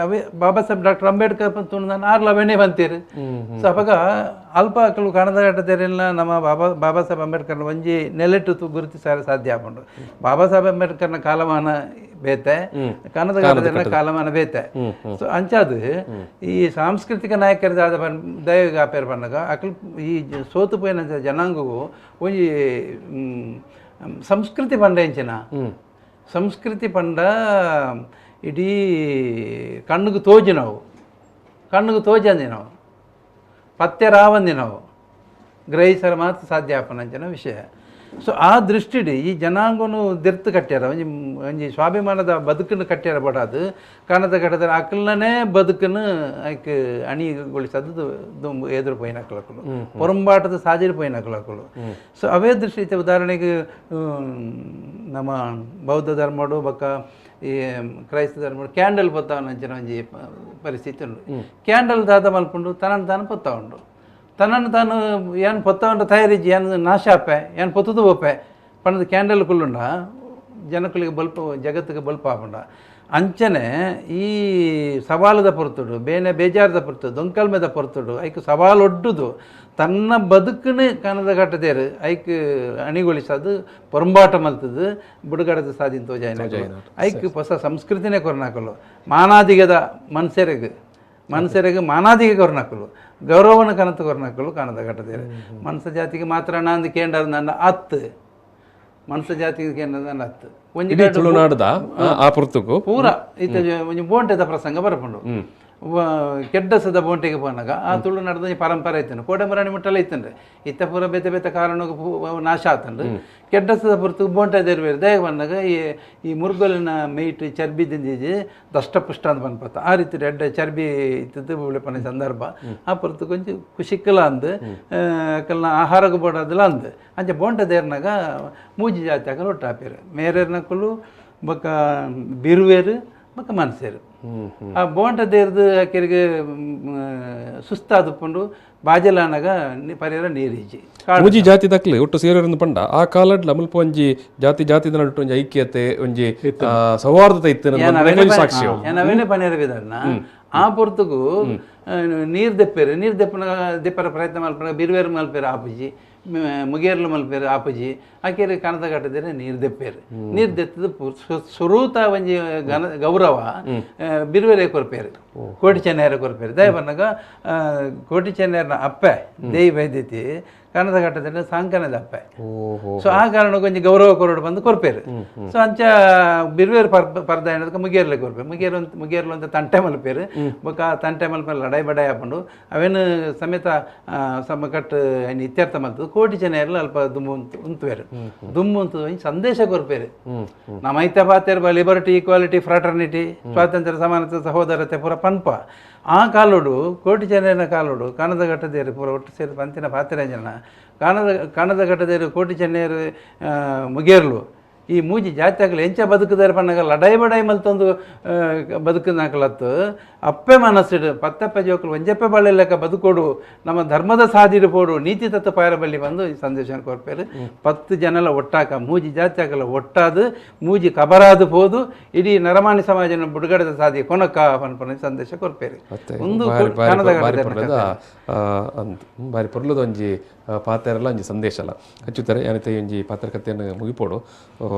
ಅವೇ ಬಾಬಾ ಸಾಹೇಬ್ ಡಾಕ್ಟರ್ ಅಂಬೇಡ್ಕರ್ ತುಣದಾನ ಆರ್ಲ ಅವೇನೇ ಬಂತೀರಿ. ಸೊ ಅವಾಗ ಅಲ್ಪ ಅಕಲು ಕಾಣದ ಘಟ್ಟದೇರೆಲ್ಲ ನಮ್ಮ ಬಾಬಾ ಬಾಬಾ ಸಾಹೇಬ್ ಅಂಬೇಡ್ಕರ್ನ ಒಂಜಿ ನೆಲೆಟ್ಟು ಗುರುತಿಸಾರ ಸಾಧ್ಯ ಆಪುಂಡು. ಬಾಬಾ ಸಾಹೇಬ್ ಅಂಬೇಡ್ಕರ್ನ ಕಾಲಮಾನ ಬೇತೆ ಕಾಣದ ಘಟ್ಟದೇರ್ನ ಕಾಲಮಾನ ಬೇತೆ. ಸೊ ಅಂಚಾದು ಈ ಸಾಂಸ್ಕೃತಿಕ ನಾಯಕರದಾದ ದಯವಿಗೆ ಆಪೇರ್ ಪನ್ನಗ ಅಕಲು ಈ ಸೋತು ಪೋಯಿನ ಜನಾಂಗವು ಒಂಜಿ ಸಂಸ್ಕೃತಿ ಪಂಡ ಎಂಚಿನ ಸಂಸ್ಕೃತಿ ಪಂಡ ಇಡೀ ಕಣ್ಣುಗೆ ತೋಜಿನವು ಕಣ್ಣುಗೆ ತೋಜಂದಿನವು ಪತ್ತೆ ರಾವಂದಿನವು ಗ್ರಹಿಸರ ಮಾತ್ರ ಸಾಧ್ಯ ಆಪನಂಚಿನ ವಿಷಯ. ಸೊ ಆ ದೃಷ್ಟಿಡ್ ಈ ಜನಾಂಗನು ದೆರ್ತು ಕಟ್ಟ್ಯಾರ ಒಂಜಿ ಒಂಜಿ ಸ್ವಾಭಿಮಾನದ ಬದುಕನ್ನು ಕಟ್ಟ್ಯಾರ ಬಡಾದು ಕಾಣದ ಕಟ್ಟದ ಅಕಲ್ನೇ ಬದುಕನ್ನು ಐಕ್ ಅಣಿಗೊಳಿಸೋದು ದುಂಬು ಎದುರು ಪೋಯಿನ ಅಕಲಕುಲು ಪೊರಂಬಾಟದ ಸಾಜಿರು ಪೋಯಿನ ಅಕಲಕುಲು. ಸೊ ಅವೇ ದೃಷ್ಟಿ ಉದಾಹರಣೆಗೆ ನಮ್ಮ ಬೌದ್ಧ ಧರ್ಮಡು ಬೊಕ್ಕ ಈ ಕ್ರೈಸ್ತ ಧರ್ಮಡು ಕ್ಯಾಂಡಲ್ ಪೊತ್ತಾವನಂಚಿನ ಒಂಜಿ ಪರಿಸ್ಥಿತಿ ಉಂಡು. ಕ್ಯಾಂಡಲ್ ದಾದ ಮಲ್ಪುಂಡು ತನ್ನನ್ನು ತಾನು ಪೊತ್ತ ಉಂಡು ತನ್ನನ್ನು ತಾನು ಏನು ಪೊತ್ತವಂಡ ತಯಾರಿಜಿ ಏನು ನಾಶ ಆಪೆ ಏನು ಪೊತ್ತದು ಪೋಪೆ ಪಣದ ಕ್ಯಾಂಡಲ್ ಕುಲ್ಲುಂಡ ಜನಕುಲಿಗೆ ಬಲ್ಪ ಜಗತ್ತಿಗೆ ಬಲ್ಪ ಆಪುಂಡ. ಅಂಚನೆ ಈ ಸವಾಲದ ಪೊರ್ತುಡು ಬೇನೆ ಬೇಜಾರದ ಪೊರ್ತು ದೊಂಕಲ್ಮೆದ ಪೊರ್ತುಡು ಐಕ್ ಸವಾಲು ಒಡ್ಡುದು ತನ್ನ ಬದುಕನ್ನು ಕನದ ಘಟ್ಟದೇರು ಐಕ್ ಅಣಿಗೊಳಿಸೋದು ಪೊರಂಬಾಟ ಮಲ್ತದು ಬುಡುಗಡದ ಸಾಧಿನ ತೋಜಾಯಿನ ಐಕ್ ಹೊಸ ಸಂಸ್ಕೃತಿನೇ ಕೊರನಾಕಲು ಮಾನಾದಿಗದ ಮನ್ಸೆರೆಗ್ ಮನುಷ್ಯರಿಗೆ ಮಾನಾದಿಗೆ ಕೊರನಾಕಲು ಗೌರವನ ಕನತು ಕೊರನಾಕಲು ಕಾಣದ ಘಟ್ಟದೇರು. ಮನ್ಸ ಜಾತಿಗೆ ಮಾತ್ರ ನಂದು ಕೇಂದ್ರ ನನ್ನ ಅತ್ತು ಮನ್ಸ ಜಾತಿಗೆ ಕೇಂದ್ರ ನನ್ನ ಅತ್ತು ಒಂಜಿ ತುಳುನಾಡದ ಆ ಪೊರ್ತುಗು ಪೂರ ಇತ್ತ ಒಂಜಿ ಬೋಂಟೆದ ಪ್ರಸಂಗ ಬರಪುಂಡು. ಕೆಡ್ಡಸದ ಬೋಂಟೆಗೆ ಪೋನಾಗ ಆ ತುಳುನಾಡದ ಪರಂಪರೆ ಇತ್ತಂಡು ಕೋಟೆಮರಾಣಿ ಮುಟ್ಟಲ ಇತ್ತಂಡ್ರೆ ಇತ್ತ ಪೂರ ಬೇತೆ ಬೇತೆ ಕಾರಣಕ್ಕೆ ನಾಶ ಆತಂಡು ಕೆಡ್ಡಸದ ಪುರ್ತು ಬೋಂಟೆ ದೇರ್ಬೇರು ದಯ ಬಂದಾಗ ಈ ಈ ಮುರುಗೋಲಿನ ಮೇಯ್ಟ್ ಚರ್ಬಿ ದಿಂದಿಜಿ ದಷ್ಟಪುಷ್ಟ ಅಂತ ಪನ್ಪತ್ತ ಆ ರೀತಿ ರೆಡ್ ಚರ್ಬಿ ಇತ್ತದ್ದು ಬುಳೆಪನ ಸಂದರ್ಭ ಆ ಪುರ್ತು ಕೊಂಚ ಖುಷಿಕ್ಕಲ ಅಂದು ಕಲ್ನ ಆಹಾರಕ್ಕೆ ಬೋಡೋದಿಲ್ಲ ಅಂದು ಅಂಚೆ ಬೋಂಟೆ ದೇರ್ನಾಗ ಮೂಜಿ ಜಾತಿ ಹಾಕಲು ಒಟ್ಟು ಹಾಪಿರು ಮೇರೇರ್ನಕುಲು ಬೊಕ್ಕ ಬಿರುವೇರು ಬೊಕ್ಕ ಮನಸೇರು ಆ ಬೋಂಟ ದೇರ್ದು ಆಕೆರಿಗೆ ಸುಸ್ತಾದುಕೊಂಡು ಬಾಜಲಾನಾಗ ಪರಿಹಾರ ನೀರಿಜ್ಜಿ ಮೂಜಿ ಜಾತಿ ದಕ್ಲೆ ಒಟ್ಟು ಸೇರಿರೋದು ಪಂಡ ಆ ಕಾಲಡ್ ಮುಲ್ಪ ಒಂಜಿ ಜಾತಿ ಜಾತಿ ನಡುಟ್ಟು ಒಂಜಿ ಐಕ್ಯತೆ ಒಂಜಿ ಸೌಹಾರ್ದತೆ ಇತ್ತು ಸಾಕ್ಷಿ ಅವೇನೆ ಪನಿಯರ ವಿಧಾನ ಆ ಪೊರ್ತುಗು ನೀರು ದೆಪ್ಪೇರು ನೀರು ದೆಪ್ಪನ ದೆಪ್ಪರ ಪ್ರಯತ್ನ ಮಲ್ಪನ ಬಿರುವೇರು ಮಲ್ಪೇರು ಆಪುಜಿ ಮುಗೇರ್ಲು ಮಲ್ಪೇರು ಆಪುಜಿ ಆಕೆರೆ ಕಣದ ಕಟ್ಟದಿರ ನೀರು ದೆಪ್ಪೇರು ನೀರು ದೆತ್ತದ ಸುರೂತ ಒಂಜಿ ಘನ ಗೌರವ ಬಿರುವೇರೆ ಕೊರ್ಪೇರು ಕೋಟಿ ಚೆನ್ನೈರ ಕೊರ್ಪೇರು ದಯ ಬಂದಾಗ ಕೋಟಿ ಚೆನ್ನೈರನ ಅಪ್ಪೆ ದೇಯಿ ಬೈದೈತಿ ಕಣದ ಕಟ್ಟದಿರ ಸಾಂಕನದ ಅಪ್ಪೆ. ಸೊ ಆ ಕಾರಣಕ್ಕೆ ಒಂಜಿ ಗೌರವ ಕೊರಡು ಬಂದು ಕೊರ್ಪೇರು. ಸೊ ಅಂಚ ಬಿರುವೇರು ಪರ್ದ ಏನದಕ್ಕೆ ಮುಗೇರ್ಲೆ ಕೊರ್ಪೇರು ಮುಗೇರು ಅಂತ ಮುಗೇರ್ಲು ಅಂತ ತಂಟೆ ಮಲ್ಪೇರು ಬೊಕ್ಕ ತಂಟೆ ಮಲ್ಪೇರು ಲಡಾಯಿ ಬಡಾಯಿ ಹಾಕೊಂಡು ಅವೇನು ಸಮೇತ ಸಮಕಟ್ಟು ಇತ್ಯರ್ಥ ಮಲ್ತದ್ದು ಕೋಟಿ ಜನ ಎಲ್ಲ ಅಲ್ಪ ದುಮ್ಮು ಉಂತುವೇರು ದುಮ್ಮು ಉಂತು ಒಂಜಿ ಸಂದೇಶ ಕೊರ್ಪೇರು. ನಮ್ಮ ಐತ ಪಾತೇರು liberty equality fraternity ಸ್ವಾತಂತ್ರ್ಯ ಸಮಾನತೆ ಸಹೋದರತೆ ಪೂರ ಪನ್ಪ ಆ ಕಾಲೋಡು ಕೋಟಿ ಜನನ ಕಾಲೋಡು ಕಾಣದ ಘಟ್ಟದೇರು ಪೂರ ಒಟ್ಟು ಸೇರಿ ಪಂತಿನ ಪಾತ್ರೆ ಜನ ಕಾಣದ ಕಾಣದ ಘಟ್ಟದೇರು ಕೋಟಿ ಚೆನ್ನೆಯರು ಮುಗೇರ್ಲು ಈ ಮೂಜಿ ಜಾತಿ ಆಗಲಿ ಎಂಚ ಬದುಕುದಾರೆ ಪಣ್ಣಗ ಲಡಾಯಿ ಬಡಾಯಿ ಮಲ್ತೊಂದು ಬದುಕುನಾಕಲತ್ತು ಅಪ್ಪೆ ಮನಸ್ಸಿಡು ಪತ್ತಪ್ಪೆ ಜೋಕುಲು ಒಂಜಪ್ಪೆ ಬಳ್ಳಿ ಲೆಕ್ಕ ಬದುಕೋಡು ನಮ್ಮ ಧರ್ಮದ ಸಾದಿಡು ಪೋಡು ನೀತಿ ತತ್ವ ಪಾಯರ ಬಲ್ಲಿ ಬಂದು ಈ ಸಂದೇಶ ಕೊರ್ಪೇರು. 10 ಜನಲ ಒಟ್ಟಾಕ ಮೂಜಿ ಜಾತಿ ಆಗಲ ಒಟ್ಟಾದು ಮೂಜಿ ಕಬರಾದು ಪೋದು ಇಡೀ ನರಮಾನಿ ಸಮಾಜನ ಬುಡುಗಡೆದ ಸಾದಿ ಕೊನಕ ಪನ್ಪನ ಸಂದೇಶ ಕೊರ್ಪೇರು. ಒಂದು ಬಾರಿ ಪೊರ್ಲದ ಒಂಜಿ ಪಾತೆರಲ್ಲ ಒಂಜಿ ಸಂದೇಶ ಅಲ್ಲ ಹಚ್ಚುತ್ತಾರೆ ಯಾನಿತ ಒಂಜಿ ಪಾತ್ರಕತೆಯನ್ನು ಮುಗಿಪೋಡು.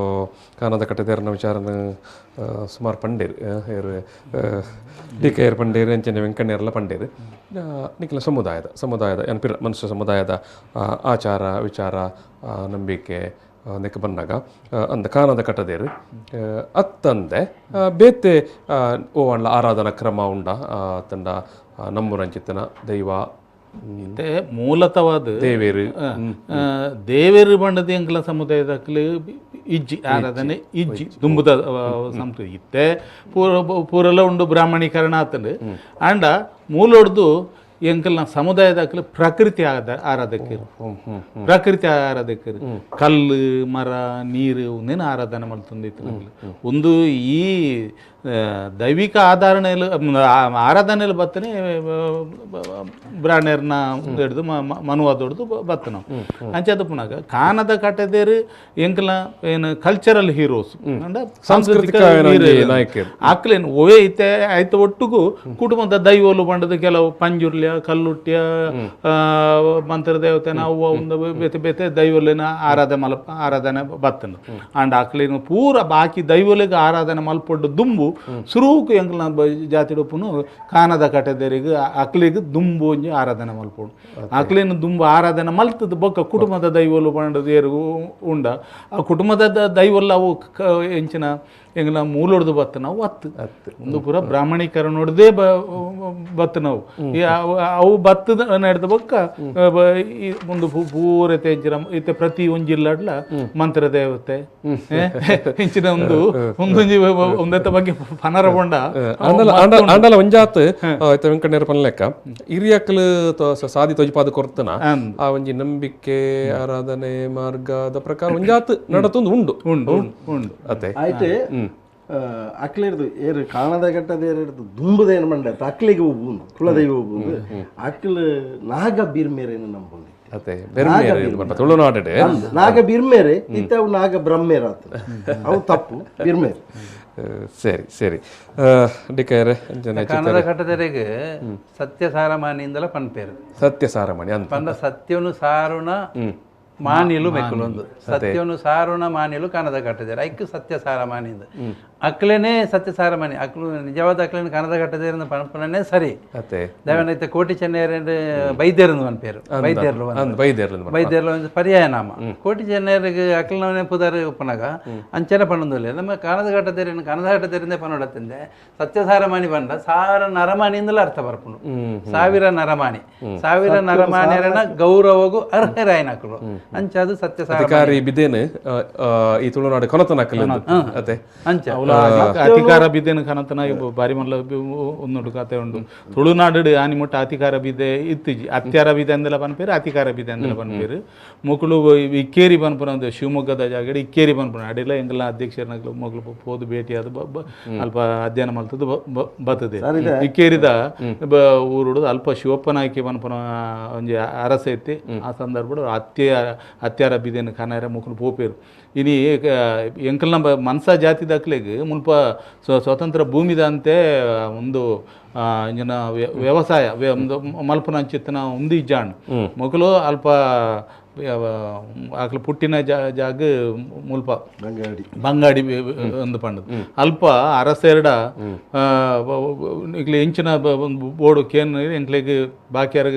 ಕಾನದ ಕಟ್ಟದೇರನ ವಿಚಾರನ ಸುಮಾರು ಪಂಡೇರು ಏರು ಡಿ ಕೆ ಏರ್ ಪಂಡೇರು ಅಂಚನೆ ವೆಂಕಣ್ಣೇರೆಲ್ಲ ಪಂಡೇರು ನಿಖಿಲ ಸಮುದಾಯದ ಸಮುದಾಯದ ಏನು ಮನುಷ್ಯ ಸಮುದಾಯದ ಆಚಾರ ವಿಚಾರ ನಂಬಿಕೆ ನೆಕ್ ಬಂದಾಗ ಅಂದ ಕಾನದ ಕಟ್ಟದೇರು ಅತ್ತಂದೆ ಬೇತೆ ಓ ಆರಾಧನಾ ಕ್ರಮ ಉಂಡ ತಂಡ ನಮ್ಮೂರಂಚಿತ್ತನ ದೈವ ಮೂಲತವಾದ ದೇವೇರು ದೇವೇರು ಬಣ್ಣದ ಎಂಕಲ ಸಮುದಾಯದ ಇಜ್ಜಿ ಆರಾಧನೆ ಇಜ್ಜಿ ದುಂಬುದ ಸಂಸ್ಕೃತಿ ಇತ್ತೆ ಪೂರೆಲ್ಲ ಉಂಡು ಬ್ರಾಹ್ಮಣೀಕರಣ ಆತಂಡು. ಆಂಡ ಮೂಲೊಡ್ದು ಎಂಕಲ್ನ ಸಮುದಾಯದ ಪ್ರಕೃತಿ ಆರಾಧಕರು ಪ್ರಕೃತಿ ಆರಾಧಕರು ಕಲ್ಲು ಮರ ನೀರು ಒಂದೇನು ಆರಾಧನೆ ಮಲ್ತೊಂದಿತ್ತು. ಒಂದು ಈ ದೈವಿಕ ಆಧಾರಣೆಯಲ್ಲಿ ಆರಾಧನೆಯಲ್ಲಿ ಬತ್ತನೆ ಬ್ರಾಹ್ಮಣರ್ನ ಹಿಡ್ದು ಮನುವಾದೊಡ್ದು ಬತ್ತನ ಅಂಚೆ ಪುನಗ ಕಾನದ ಕಟ್ಟದೇರು ಎಂಕಲ ಏನು ಕಲ್ಚರಲ್ ಹೀರೋಸ್ ಅಂದ್ರೆ ಸಾಂಸ್ಕೃತಿಕ ಆಕ್ಲೇನು ಒವೇ ಐತೆ ಆಯ್ತು ಒಟ್ಟಿಗೂ ಕುಟುಂಬದ ದೈವಲು ಬಂಡದ ಕೆಲವು ಪಂಜುರ್ಲ್ಯ ಕಲ್ಲುಟ್ಯ ಮಂತ್ರ ದೇವತೆನ ಅವು ಒಂದು ಬೇತೆ ಬೇತೆ ದೈವಲೇನ ಆರಾಧನೆ ಮಲ್ಪ ಆರಾಧನೆ ಬತ್ತನ. ಅಂಡ್ ಆಕ್ಲೇನು ಪೂರ ಬಾಕಿ ದೈವಲಿಗೆ ಆರಾಧನೆ ಮಲ್ಪೊಡ್ಡು ದುಂಬು ಸುರುಕು ಎಂಕಲ್ನ ಜಾತಿ ಡೊಪ್ಪುನು ಕಾನದ ಕಟ್ಟೆದರಿಗೆ ಅಕ್ಲಿಗೆ ದುಂಬು ಒಂಜಿ ಆರಾಧನೆ ಮಲ್ಪೊಡು. ಅಕ್ಲಿನ ದುಂಬು ಆರಾಧನೆ ಮಲ್ತದ ಬೊಕ್ಕ ಕುಟುಂಬದ ದೈವಲು ಬಂಡದ ಏರು ಉಂಡ ಆ ಕುಟುಂಬದ ದೈವಲ್ಲ ಅವು ಎಂಚಿನ ಎಂಗ್ಲ ಮೂಲೊಡ್ದು ಬತ್ತ ನಾವು ಅತ್ತು ಒಂದು ಪೂರ ಬ್ರಾಹ್ಮಣೀಕರಣ ನೋಡದೆ ಬತ್ತ ನಾವು ಅವು ಬತ್ತದ ನಡೆದ ಬೊಕ್ಕ ಒಂದು ಪೂರ ಎಂಚಿನ ಇತ್ತೆ ಪ್ರತಿ ಒಂಜಿ ಇಲ್ಲಾಡ್ಲ ಮಂತ್ರ ದೇವತೆ ಎಂಚಿನ ಒಂದು ಒಂದೊಂಜಿ ಒಂದೆತ್ತ ಬಗ್ಗೆ ಪನರ ಬೊಂಡ ಆಂಡಲ ಒಂಜಾತ್ ವೆಂಕಣ್ಣರ ಪನ್ಲೆಕ್ಕ ಹಿರಿಯಕ್ಲು ಸಾದಿ ತೊಜಪಾದ ಕೊರ್ತನ ಆ ಒಂಜಿ ನಂಬಿಕೆ ಆರಾಧನೆ ಮಾರ್ಗದ ಪ್ರಕಾರ ಒಂಜಾತ್ ನಡತೊಂದು ಉಂಡು ಉಂಡು ಉಂಡು ಅದೇ ಆಯ್ತು. ಅಕ್ಲಿರ್ದು ಏರು ಕಾಣದ ಗಟ್ಟದ ಏರಿಡ್ದು ದುಂಬುದ ಏನು ಮಂಡ ಅಕ್ಲಿಗೆ ಹೋಗ್ಬೋದು ಕುಲದೈವ ಹೋಗ್ಬೋದು ಅಕ್ಲು ನಾಗ ಬೀರ್ಮೇರೇನು ನಂಬೊಂದಿತ್ತು. ತುಳುನಾಡು ನಾಗ ಬಿರ್ಮೇರೆ ಇತ್ತ ಅವು ನಾಗ ಬ್ರಹ್ಮೇರ ಆತ ಅವು ತಪ್ಪು ಬಿರ್ಮೇರೆ. ಸರಿ ಸರಿ ಡಿಕೇರೆ ಕನ್ನಡ ಕಟ್ಟದರೆಗೆ ಸತ್ಯ ಸಾರಮಾನಿಯಿಂದಲ ಪನ್ಪೇರು. ಸತ್ಯ ಸಾರಮಾನಿ ಅಂತ ಪಂಡ ಸತ್ಯನು ಸಾರುಣ ಮಾನಿಲು ಮೆಕ್ಕಲೊಂದು ಸತ್ಯನು ಸಾರುಣ ಮಾನಿಲು ಕನ್ನಡ ಕಟ್ಟದೇರು ಐಕ್ ಸತ್ಯ ಸಾರಮಾನಿಂದ. ಅಕ್ಲೇನೆ ಸತ್ಯ ಸಾರಮಾನಿ ಅಕ್ಲು ನಿಜವಾದ ಅಕ್ಲೇನೆ ಕನದ ಕಟ್ಟದೇರಿಂದ ಪಣಪಣನೆ ಸರಿ. ಅತ್ತೆ. ದೇವನೈತೆ ಕೋಟಿ ಚೆನ್ನೈಯರು ಬೈದೇರ್ಂದು ಪನ್ಪೇರು, ಬೈದೇರ್ಲು. ಅಂದ್ ಬೈದೇರ್ಲು. ಬೈದೇರ್ಲು ಒಂಜಿ ಪರ್ಯಾಯ ನಾಮ. ಕೋಟಿ ಚೆನ್ನೈಯರಿಗೆ ಅಕ್ಲನವನೇ ಪುದರ್ ಉಪ್ಪುನಗ ಅಂಚನೆ ಪಣ್ಣೊಂದುಲ್ಲೆ. ನಮ್ಮ ಕಾನದ ಘಟ್ಟದೇರಿನ ಕನದ ಘಟ್ಟದೇರಿಂದ ಪನ್ನೊಡತ್ತಿಂದೆ ಸತ್ಯಸಾರಮಾನಿ ಪಂಡ ಸಾರ ನರಮಾನಿಂದಲೂ ಅರ್ಥ ಬರ್ಪುಂಡು. ಸಾವಿರ ನರಮಾನಿ, ಸಾವಿರ ನರಮಾನ್ಯರನ ಗೌರವಗೂ ಅರ್ಹರಾಯನಕುಲು ಅಂಚ ಅದು ಸತ್ಯಸಾರ. ಅಧಿಕಾರಿ ಬಿದೇನು ಈ ತುಳುನಾಡು ಕೊನತನಕಲ್ ಅತ್ತೆ. ಅಂಚ. ಅವಲ ಅಧಿಕಾರ ಬಿದ್ದೇನು ಕನತನ ಬಾರಿ ಮಲ್ಲ ಒಂದುಂಡು ಕತೆ ಉಂಡು. ತುಳುನಾಡು ಆನಿ ಮುಟ್ಟ ಅಧಿಕಾರ ಬಿದ್ದೆ ಇತ್ತಿಜಿ. ಅತ್ಯಾರ ಬಿದ್ದೆ ಅಂದೆಲ್ಲ ಪನ್ಪೇರು, ಅಧಿಕಾರ ಬಿದ್ದೆ ಅಂದೆಲ್ಲ ಪನ್ಪೇರು. ಮೊಕುಲು ಇಕ್ಕೇರಿ ಪನ್ಪುನ ಒಂದು ಶಿವಮೊಗ್ಗದ ಜಾಗಡೆ ಇಕ್ಕೇರಿ ಪನ್ಪುನ ಅಡಿಲ ಎಂಗಲ ಅಧ್ಯಕ್ಷರನಗ್ಲು ಮೊಗಲು ಪೋದು ಭೇಟಿ ಆದ್ ಅಲ್ಪ ಅಧ್ಯಯನ ಮಲ್ತದ್ದು ಬತ್ತದೆ. ಇಕ್ಕೇರಿದ ಊರುಡು ಅಲ್ಪ ಶಿವಪ್ಪನಾಯ್ಕೆ ಪನ್ಪುನ ಒಂಜಿ ಅರಸ ಇತ್ತಿ. ಆ ಸಂದರ್ಭಡು ಅತ್ಯಾರ ಬಿದ್ದೇನು ಕನಾರ ಮೊಕುಲು ಪೋಪೇರು. ಇನಿ ಎಂಕಲ್ನ ಮನ್ಸ ಜಾತಿ ದಾಖಲೆಗೆ ಮುಲ್ಪ ಸ್ವತಂತ್ರ ಭೂಮಿದಂತೆ ಒಂದು ಇಂಜಿನ ವ್ಯವಸಾಯ ಒಂದು ಮಲ್ಪನ ಅಂಚಿತ್ತನ ಒಂದು ಇಜ್ಜಾಂಡ್. ಮೊಕಲು ಅಲ್ಪ ಆಕಲು ಪುಟ್ಟಿನ ಜಾಗ ಮುಲ್ಪ ಬಂಗಾಡಿ ಒಂದು ಪಂಡದು. ಅಲ್ಪ ಅರಸೆರಡ ಇಕ್ಲೆ ಎಂಚಿನ ಒಂದು ಬೋರ್ಡು ಕೇನ್ ಎಂಕ್ಲೆಗ್ ಬಾಕಿಯಾರ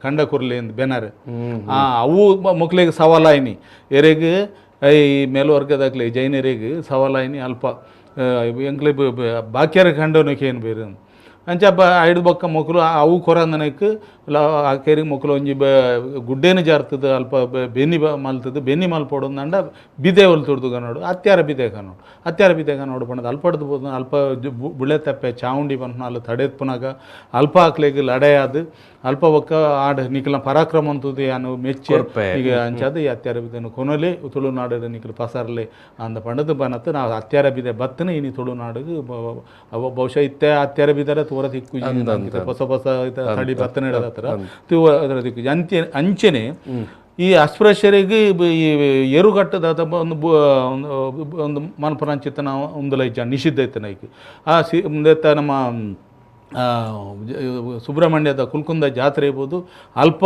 ಕಂಡ ಕುರ್ಲಿ ಎಂದು ಬೆನರ್. ಅವು ಮೊಕ್ಲೆಗ್ ಸವಾಲಾಯಿನಿ ಎರೆಗ್ ಈ ಮೇಲ್ವರ್ಗದಾಗ್ಲಿ ಜೈನರಿಗೆ ಸವಾಲಾಯಿನಿ. ಅಲ್ಪ ಎಂಕ್ಲೆ ಬಾಕಿಯಾರ ಕಂಡವನ ಕೇನ್ ಬೇರೆ ಅಂಚ ಐದು ಬೊಕ್ಕ ಮೊಕಲು ಅವು ಕೊರಂದನಕ್ ಆ ಕೇರಿಗೆ ಮೊಕಲು ಒಂಜಿ ಗುಡ್ಡೇನು ಜಾರ್ತದ ಅಲ್ಪ ಬೆನ್ನಿ ಮಲ್ತದ ಬೆನ್ನಿ ಮಲ್ಪೊಡೊಂದಂಡ ಬಿದೆ ಒಲ್ತುಡ್ದು ಕನ್ನೋಡು ಅತ್ಯಾರ ಬಿದೆ ಕನ್ನೋಡು ಅತ್ಯಾರ ಬಿದೆ ಕನ್ನೋಡು ಪಂಡದ ಅಲ್ಪಡ್ದು ಬೋದು. ಅಲ್ಪ ಬುಳೆ ತಪ್ಪೆ ಚಾವುಂಡಿ ಪನ್ಪುನ ಅಲ್ಲ ತಡೆತ್ಪುನಾಗ ಅಲ್ಪ ಆಕ್ಲೆಗ್ ಲಡೆಯಾದ್ ಅಲ್ಪ ಬೊಕ್ಕ ಆಡ್ ನಿಕಲ್ನ ಪರಾಕ್ರಮ ಅಂತದ್ದು ಯಾನು ಮೆಚ್ಚಿ ಈಗ ಅಂಚಾದ ಈ ಅತ್ಯಾರ ಬಿದೆನು ಕೊನೊಲೆ ತುಳುನಾಡು ನಿಕಲ್ ಪಸರ್ಲೆ ಅಂದ ಪಂಡದು ಬನತ್ತು. ನಾವು ಅತ್ಯಾರ ಬಿದೆ ಬತ್ತನ ಇನಿ ತುಳುನಾಡಿಗೆ ಬಹುಶಃ ಇತ್ತೆ ಅತ್ಯಾರ ಬಿದರೆ ತೋರ ತಿಕ್ಕು ಹೊಸ ಹೊಸ ತಳಿ ಬತ್ತನ ಹತ್ರ ಅದರ ದಿಕ್ಕು ಅಂಚೆ ಅಂಚೆನೆ ಈ ಅಸ್ಪೃಶ್ಯರಿಗೆ ಈ ಎರುಗಟ್ಟದ ಒಂದು ಒಂದು ಮನ್ಪುರಂಚಿತನ ಒಂದು ಇಜ್ಜ ನಿಷಿದ್ಧ ಇತ್ತನ ಐಕ್ ಆ ಸಿ ಮುಂದೆ ನಮ್ಮ ಸುಬ್ರಹ್ಮಣ್ಯದ ಕುಲ್ಕುಂದ ಜಾತ್ರೆ ಇರ್ಬೋದು. ಅಲ್ಪ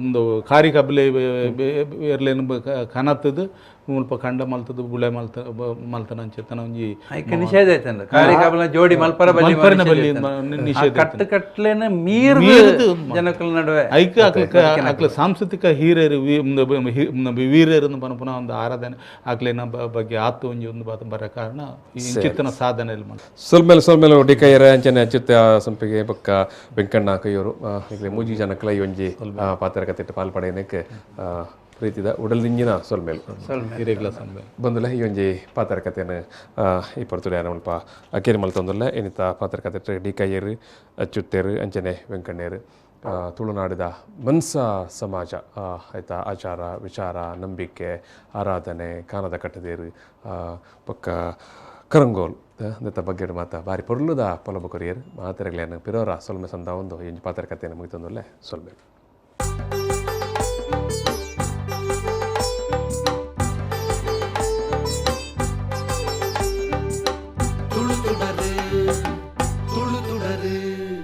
ಒಂದು ಕಾರಿ ಕಬ್ಲೆ ಎರ್ಲೇನು ಕನತ್ತದು ಮುಲ್ಪ ಕಂಡ ಮಲ್ತದು ಬುಳೆ ಮಲ್ತ ಮಲ್ತನ ಅಂಚೆತನ ಒಂಜಿ ನಿಷೇಧ ಐತಂದ್ರೆ ಕಾರಿ ಕಬ್ಲ ಜೋಡಿ ಮಲ್ಪರ ಬಲ್ಲಿ ಮಲ್ಪರನ ಬಲ್ಲಿ ನಿಷೇಧ. ಕಟ್ಟು ಕಟ್ಲೇನೆ ಮೀರ್ದು ಜನಕುల ನಡುವೆ ಐಕ ಅಕ್ಲ ಸಾಂಸ್ಕೃತಿಕ ಹೀರರು ವೀರರು ಪನಪುನ ಒಂದು ಆರಾಧನೆ ಆಕ್ಲೇನ ಬಗ್ಗೆ ಆತು ಒಂಜಿ ಒಂದು ಬಾತ ಬರ ಕಾರಣ ಇಂಚಿತ್ತನ ಸಾಧನೆ. ಸೊಲ್ಮೇಲೆ ಸೊಲ್ಮೇಲೆ ಡಿಕೈಯರ ಅಂಚನೆ ಅಚ್ಯುತ ಸಂಪಿಗೆ ಬೊಕ್ಕ ವೆಂಕಣ್ಣ ಕೈಯವರು ಈಗಲೇ ಮೂಜಿ ಜನಕ್ಲ ಈ ಒಂಜಿ ಪಾತ್ರ ಕತ್ತಿಟ್ಟು ಪಾಲ್ ಪಡೆಯನಕ್ಕೆ ಪ್ರೀತಿದ ಉಡಲ್ದಿಂಜಿನ ಸೊಲ್ಮೇಲು ಬಂದುಲ. ಈ ಒಂಜಿ ಪಾತ್ರ ಕಥೆಯನ್ನು ಈ ಪೊರ್ತುಡು ಮುಲ್ಪ ಅಕೇರಿ ಮಲ್ತೊಂದುಲ್ಲ. ಏನಿತ ಪಾತ್ರ ಕತೆ ಡಿ ಕೈಯರು ಅಚ್ಯುತ್ತೇರು ಅಂಚನೆ ವೆಂಕಣ್ಣೇರು ತುಳುನಾಡಿದ ಮನ್ಸ ಸಮಾಜ ಆಯ್ತಾ ಆಚಾರ ವಿಚಾರ ನಂಬಿಕೆ ಆರಾಧನೆ ಕಾನದ ಕಟ್ಟದೇರು ಬೊಕ್ಕ ಕರಂಗೋಲ್ ದತ್ತ ಬಗ್ಗೆ ಮಾತ ಬಾರಿ ಪೊರ್ಲುದ ಪೊಲಬ ಕೊರಿಯರ್ ಮಾತೆರೆಗ್ಲೇನು ಪಿರೋರ ಸೊಲ್ಮೆ ಸಂದ ಒಂದು ಈ ಒಂಜಿ ಪಾತ್ರ ಕಥೆಯನ್ನು ಮುಗಿತೊಂದುಲ್ಲೆ. ಸೊಲ್ಮೆ.